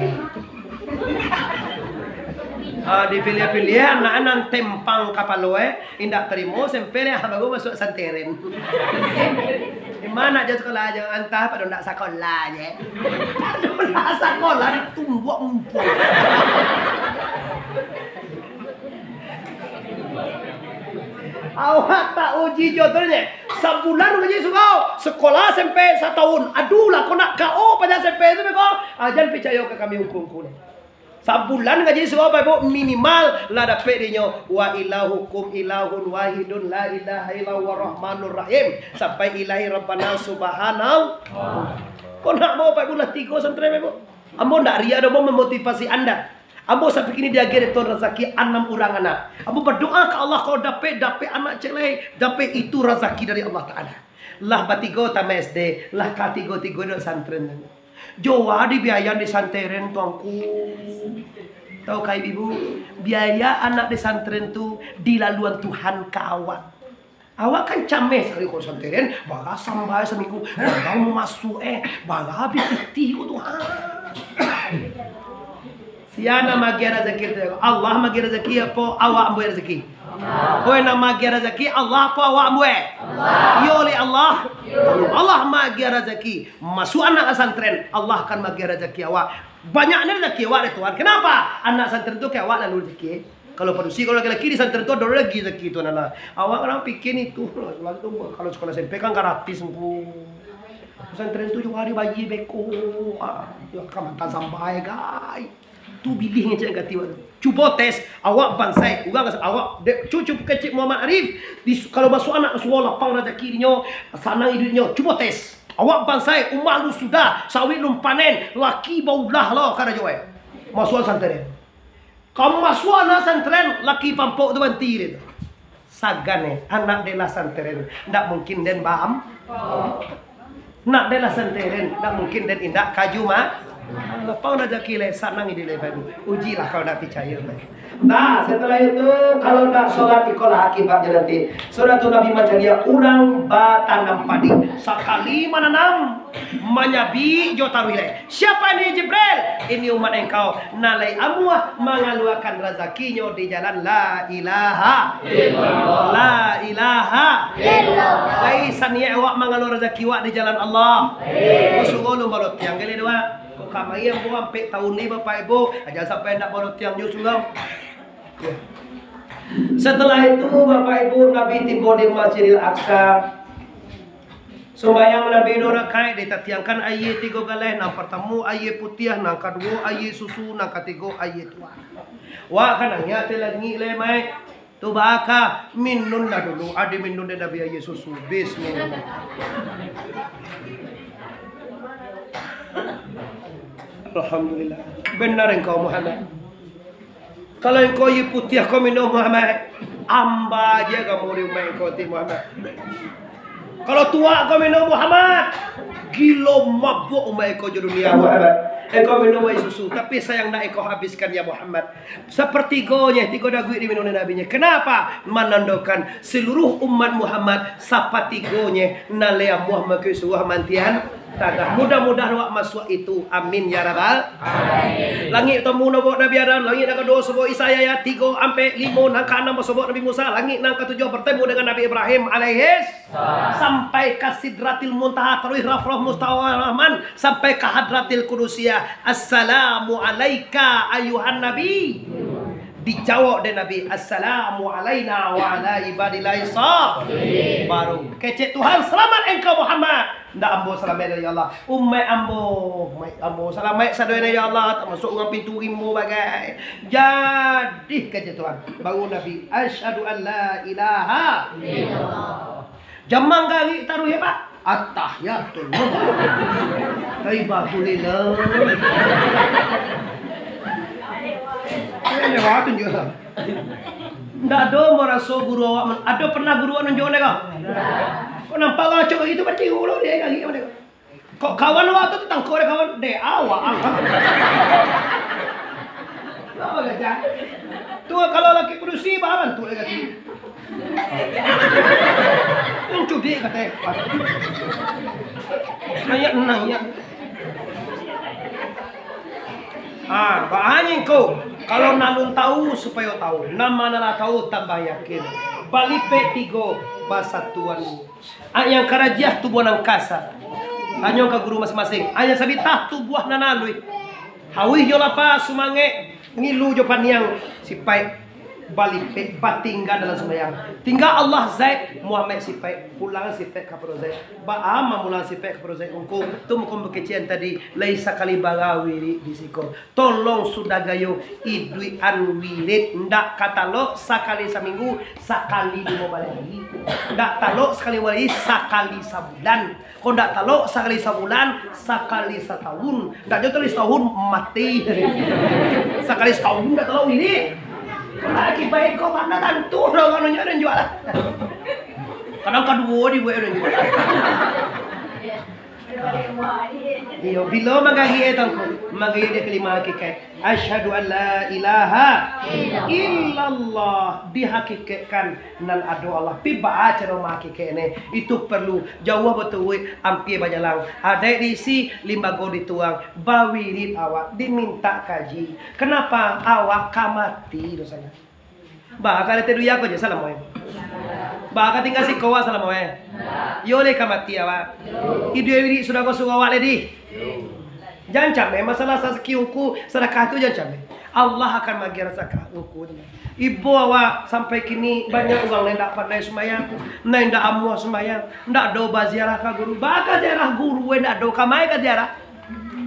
Ah, dipiliah-piliah anak nan tempang kapalo, eh, indak tarimo, sampai leh baru masuak santeren. Di mana jo sekolah jo, antah pado ndak sakolah je. Pado ndak sakolah, ditumbuak umpuang. Awak tak uji jo tu nye. Sabulan ngaji surau, sekolah S M P satahun. Aduh lah, kau nak K O paja S M P tu, beko. Ah, jan picayo ka kami ungku-ungku ni. Sabulan ngaji surau, Bapak Ibu, minimal lah dapek dinyo, "Wa ilahukum ilahun wahidun la ilaha illa huwa rahmanur rahim." Sampai "Ilahi Rabbana Subhanallah." Kau nak mau, Bapak Ibu, lah tigo santri, Bapak Ibu. Ambo ndak riya doh, ambo memotivasi Anda. Ambo sampai kini diagiah dek Tuhan razaki anam urang anak. Ambo badoa ka Allah, kalau dapek, dapek anak ciek lai, dapek itu razaki dari Allah Ta'ala. Lah batigo tamat S D, lah katigo-tigo dek santren. Jowa di biaya di santren, Tuanku. Tahu kai, Ibu? Biaya anak di santren tu dilaluan Tuhan ka awak. Awak kan cameh sakali kalau santeren, bara sambahyang saminggu, bara masuak, eh, bara habih pitih ko tu, ha. Sia nan magiah razaki tu? Allah magiah razaki apo awak ambo razaki? Oih, nan magiah razaki Allah apo awak ambo? Allah. Iyo, oleh Allah. Allah magiah razaki. Masuak anak santren, Allah akan magiah razaki awak. Banyak ni razaki awak dek Tuhan. Kenapa? Anak santren tu ka awak lalu razaki. Kalau padusi, kalau laki-laki di santren tu ado lagi rezeki tu, nah, nah. Awak urang pikir itu, kalau sekolah S M P kan gratis, Ngku. Santren tu juo hari bayia beko. Ah, yo, ka mantan sampai, gai. Tu bilih ngecek gati awak tu. Cubo tes, awak bansaik, urang awak, dek, cu-, cubo kecek Muhammad Arif, di, kalau masuak anak surau lapang rezeki dinyo, sanang iduiknyo, cubo tes. Awak bansaik, umah lu sudah, sawit lun panen, laki baulah lo karajo, eh. Masuak santren. Kamu masuak anak santren, laki pampok tu banti deh tu. Sagan eh, anak dek lah santren, ndak mungkin den baam. Nak dek lah santren, ndak mungkin den indak kaju mah. Lapang rezeki leh, sanang iduik leh, Bapak Ibu. Ujilah kalau ndak picayo leh. Nah, setelah itu, kalau ndak solat, ikolah akibatnya nanti. Sudah tu Nabi manjadi urang batanam padi. Sakali mananam, manyabik jo taruih lai. Siapa ini, Jibril? Ini umat engkau, nan lai amuah mangaluakan razakinyo di jalan la ilaha illallah. La ilaha illallah. Lai saniaik awak mangalua razaki awak di jalan Allah. Ko surau lun balotiang gali dua. Ko kamari ambo ampek tahun ni, Bapak Ibu, jan sampai ndak balotiang jo surau. Setelah itu, Bapak Ibu, Nabi tibo di Masjidil Aqsa. Sumbayang Nabi duo rakaik, ditatiangkan aia tigo galeh, nan partamo aia putiah, nan kaduo aia susu, nan katigo aia tuak. Wak ka naiak ateh langik lai, Maik. Tu baa ka, minun lah dulu, ado minun dek Nabi aia susu. Bismillah. Alhamdulillah. Benar engkau, Muhammad. Kalau engkau aia putiah kau minum, Muhammad, amba aja kamu di umaik engkau ti, Muhammad. Kalau tuak kau minum, Muhammad, gilo mabuak umaik engkau jo dunia, Muhammad. Engkau minum aia susu, tapi sayang nak engkau habiskan, ya Muhammad. Sapartigonyo, tigo daguik diminum dek Nabinyo. Kenapa? Manandokan seluruh umat Muhammad sapartigonyo nan lai amuah mangikuik suruah mantian. Tadah, mudah-mudahan awak masuak itu. Amin ya rabbal. Amin. Langik partamo sobok Nabi Adam, langik nan kaduo sobok Isa Yahya, tigo, ampek, limo, nan kaanam basobok Nabi Musa, langik nan katujuah bertemu dengan Nabi Ibrahim alaihis, sampai ka Sidratil Muntaha, taruih Rafraf Mustawa Rahman, sampai ka Hadratil Qudusiyah. Assalamu alaika ayuhan Nabi. Dijawab dek Nabi, "Assalamu alaina wa ala ibadillahi shalihin." Baru, "Kecek Tuhan, selamat engkau Muhammad." "Ndak, ambo salamaik, ya Allah. Umaik ambo, umaik ambo salamaik sadonyo, ya Allah, tamasuak urang pintu rimbo bagai." Jadi, kecek Tuhan. Baru Nabi, "Asyhadu an la ilaha illallah." Jam manggarik taruih, Pak. At-tahiyatullah. Taibatulillah. Ndak ado maraso guru awak man-, ado pernah guru awak nunjuak ko? Kok nampak awak acok gitu, pasti ulo dia garik. Kok kawan awak tu tangkok dia kawan, dek awak ang. Kenapa gajah? Tu kalau laki padusi, bah bantu dia kaki. Yang cudik katai. Naik, naik. Ah, ba-, anjing ko. Kalau nak alun tahu, supayo tahu. Nan ma nan lah tahu, tambah yakin. Balipek tigo, basatuan. Ah, yang karajiah tubuah nan kasa. Tanyo ka guru masing-masing. Ah, yang sabitah tubuah nan aluih. Hauih jo lapa, sumangek, ngilu jo paniang, sipaik balipek, batingga dalam sumbayang. Tingga Allah Zaid, Muhammad sipaik, pulang sipaik ka pado Zaid. Baa mamulang sipaik ka pado Zaid ungku? Tu mukon bakecekan tadi, lai sakali bara wirid di siko. Tolong sudah gayo, iduik an wirid, ndak ka talok sakali saminggu, sakali limo baleh hari. Ndak talok sakali limo baleh hari, sakali sabulan. Kok ndak talok sakali sabulan, sakali satahun. Ndak jo sakali satahun, mati. Sakali satahun ndak talok wirid. Kok ndak akibat ko, mana tantu dah urang nyo dan jual lah. Kadang kaduo dibuek dan jual. Iyo, bilo manggarik, eh, tangku. Manggarik di kalima hakikat. Asyhadu an la ilaha illallah. Dihakikatkan nan ado Allah. Pi baa caro mahakikatnyo? Itu perlu. Jauah baturuik, ampia bajalang. Adaik diisi, limbago dituang. Bawirid awak, dimintak kaji. Kenapa? Awak ka mati dosanya. Baa ka lateh dunia ko je salamo e? Baa ka tingga siko awak salamo e? Iyo lai ka mati awak. Iduik wirid sudah ko suruah awak lai di. Jan cameh masalah sasaki ungku, sadakah tu jan cameh. Allah akan magiah sadakah ungku tu. Ibo awak sampai kini banyak urang nan indak pandai sumbayang, nan indak amuah sumbayang, indak ado baziarah ka guru. Baa ka ziarah guru e indak ado, kama e ka ziarah?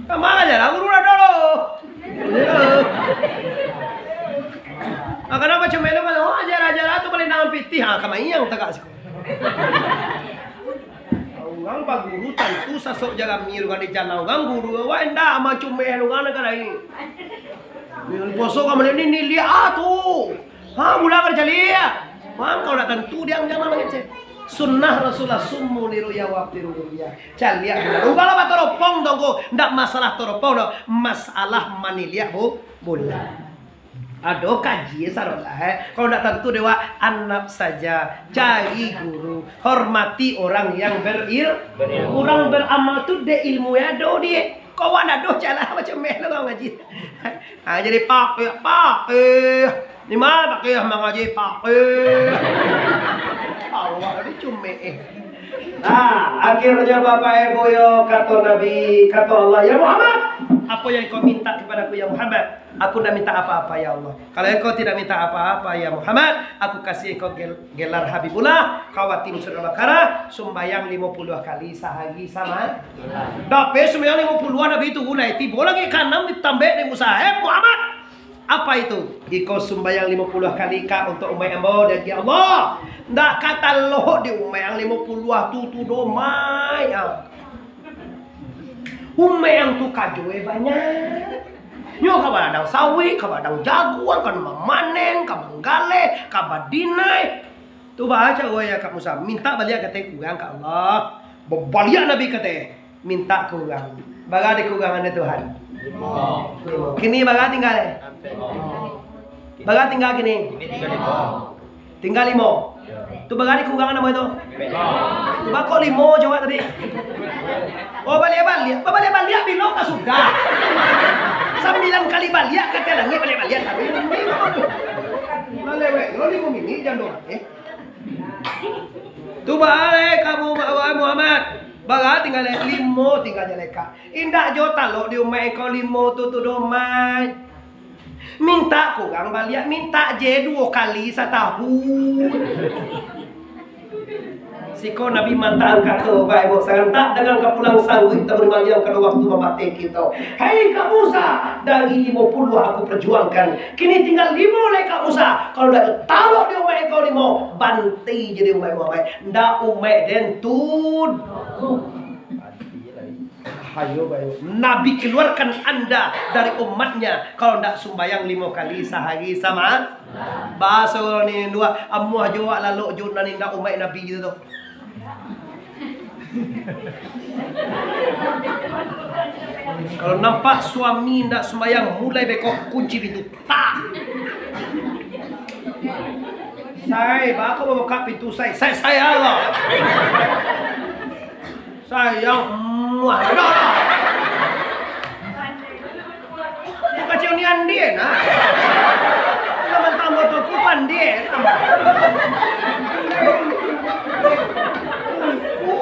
Kama ka ziarah guru indak ado lo. Ah, kanapa comelo kan? Oh, ziarah-ziarah tu paling dalam pitih. Ah, kama iang tagak siko. Urang baguru tantu sasok jarami urang di jalan urang guru, wah indak macumeh urang nan ka lain. Ni puaso ka maliek ni, ni liak ah tu. Ha, bulan ka dicaliak. Wah, kau dak tantu diang jalan mangecek. Sunnah Rasulullah sumu li ru'ya wa absiru li ru'ya. Caliak bulan. Ubahlah batoropong tu ko. Ndak masalah toropong doh. Masalah maniliak bu-, bulan. Ado kaji sarolah, eh. Kalau ndak tantu dewa, anap saja, cari guru, hormati orang yang beril-, orang beramal tu dek ilmu yang ado dia. Kau awak ndak ado jalan macam meh lo kau ngaji. Ha, jadi pakeh, pakeh. Ni mah pakeh mangaji pakeh. Awak ni cumek, eh. Nah, akhirnya Bapak Ibu yo, kato Nabi, kato Allah, "Ya Muhammad, apa yang kau minta kepadaku, ya Muhammad?" "Aku ndak minta apa-apa, ya Allah." "Kalau engkau tidak minta apa-apa, ya Muhammad, aku kasih engkau gel-, gelar Habibullah, khawatim surah Al-Baqarah, sumbayang limo puluah kali sahari sama." Dapek sumbayang limo puluah Nabi tu, ulai tibo lagi ka anam ditambek di musahif, "Muhammad, apa itu?" "Iko sumbayang limo puluah kali ka untuk umaik ambo, dan ya Allah, ndak ka talok di umaik ang limo puluah tu, tu doh, mai." Ah. Umaik ang tu kajo e banyak. Nyo ka baladang sawit, ka baladang jaguang, ka mamaneng, ka manggaleh, ka badinai. Tu baa caro e, Kak Musa, mintak baliak kato kurang ka Allah. Babaliak Nabi kato, mintak kurang. Bara dikurangan dek Tuhan? Limo. Limo. Kini bara tingga e? Ampek. Bara tingga kini? Kini tingga limo. Tingga limo. Tu bara dikurangan namo itu? Tu baa kok limo jawab tadi? Oh, baliak-baliak. Babaliak-baliak bilo ka sudah. Sambilan kali baliak ka ateh langik, baliak-baliak tadi. Malewek lo limo minit jan doh, eh. Tu baa e kamu, Muhammad? Bara tingga e? Limo tingga jaleka. Indak jo talok di umaik engkau limo tu, tu doh, Mai. Mintak kurang baliak, mintak je duo kali satahun. Siko Nabi mantaan kato, Bapak Ibu, sarantak dengan ka pulang sangguik, kita beri maliang kalau waktu mamati kito. Hei Kak Musa, dari limo puluah aku perjuangkan, kini tinggal limo lai Kak Musa. Kalau ndak talok di umaik kau limo, bantai jadi umaik Muhammad. Ndak umaik den tu. Ayo, bayo. Nabi keluarkan anda dari umatnya, kalau ndak sumbayang limo kali sahari sama. Baso ni dua, amuah jo awak lalok jo nan indak umaik Nabi tu. Kalau nampak suami indak sumbayang, mulai beko kunci pintu. Tak. Sai, bako babuka pintu, sai, sai, sai, Allah. Sayang, muah, dah. Bukan cium ni Andin, ah. Lawan tambah tu, ku Andin.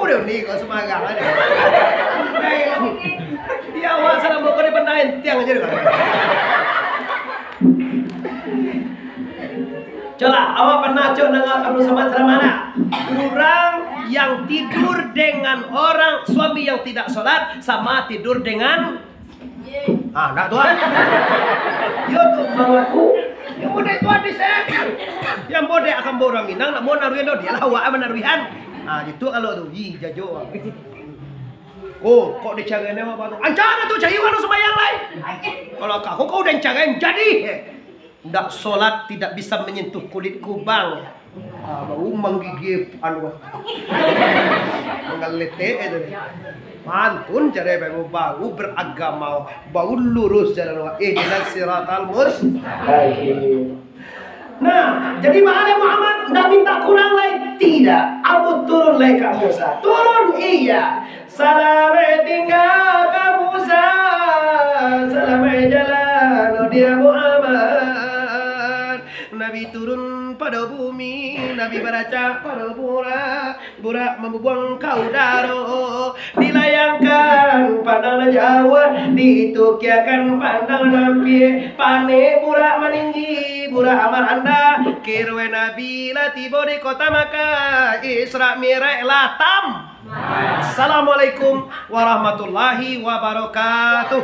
Udah ni kau sembarang aja. Ya, awak salah bawa kau di pandai tiang aja deh. Coba, awak pernah, Cok, dengar Abdul Somad ceramah tak? Orang yang tidur dengan orang, suami yang tidak sholat, sama tidur dengan, ah, ndak tu, ah. Yo tu, mengaku. Yang bodek tu hadis, eh. Yang bodek akan bawa orang Minang, nak mau naruhin dia lah, awak akan naruhin. Ah, gitu kalau tu. Ih, jajo. Oh, kok dicarai ni, apa tu? Ancana tu, cari urang sumbayang lai. Kalau kau, kau udah dicarai, jadi. Ndak solat tidak bisa menyentuh kulit kubang. Ah, baru manggigil, anu, mangaletek itu. Mantun cara baru, baru beragama, baru lurus jalan Allah. Ihdinas siratal mustaqim. Nah, jadi baa Muhammad ndak minta kurang lai? Tidak. Ambo turun lai ka Musa. Turun, iya. Salamaik tingga ka Musa, salamaik jalan, oh dia Muhammad. Nabi turun pado bumi, Nabi baracak pado Burak, Burak mambubuang ka udaro. Dilayangkan pandang nan jauah, ditukiakan pandang nan ampia. Panek Burak maninggi, Burak amat randah. Kiruik Nabi lah tibo di kota Makkah, Isra Mi'raj lah tam. Assalamualaikum warahmatullahi wabarakatuh.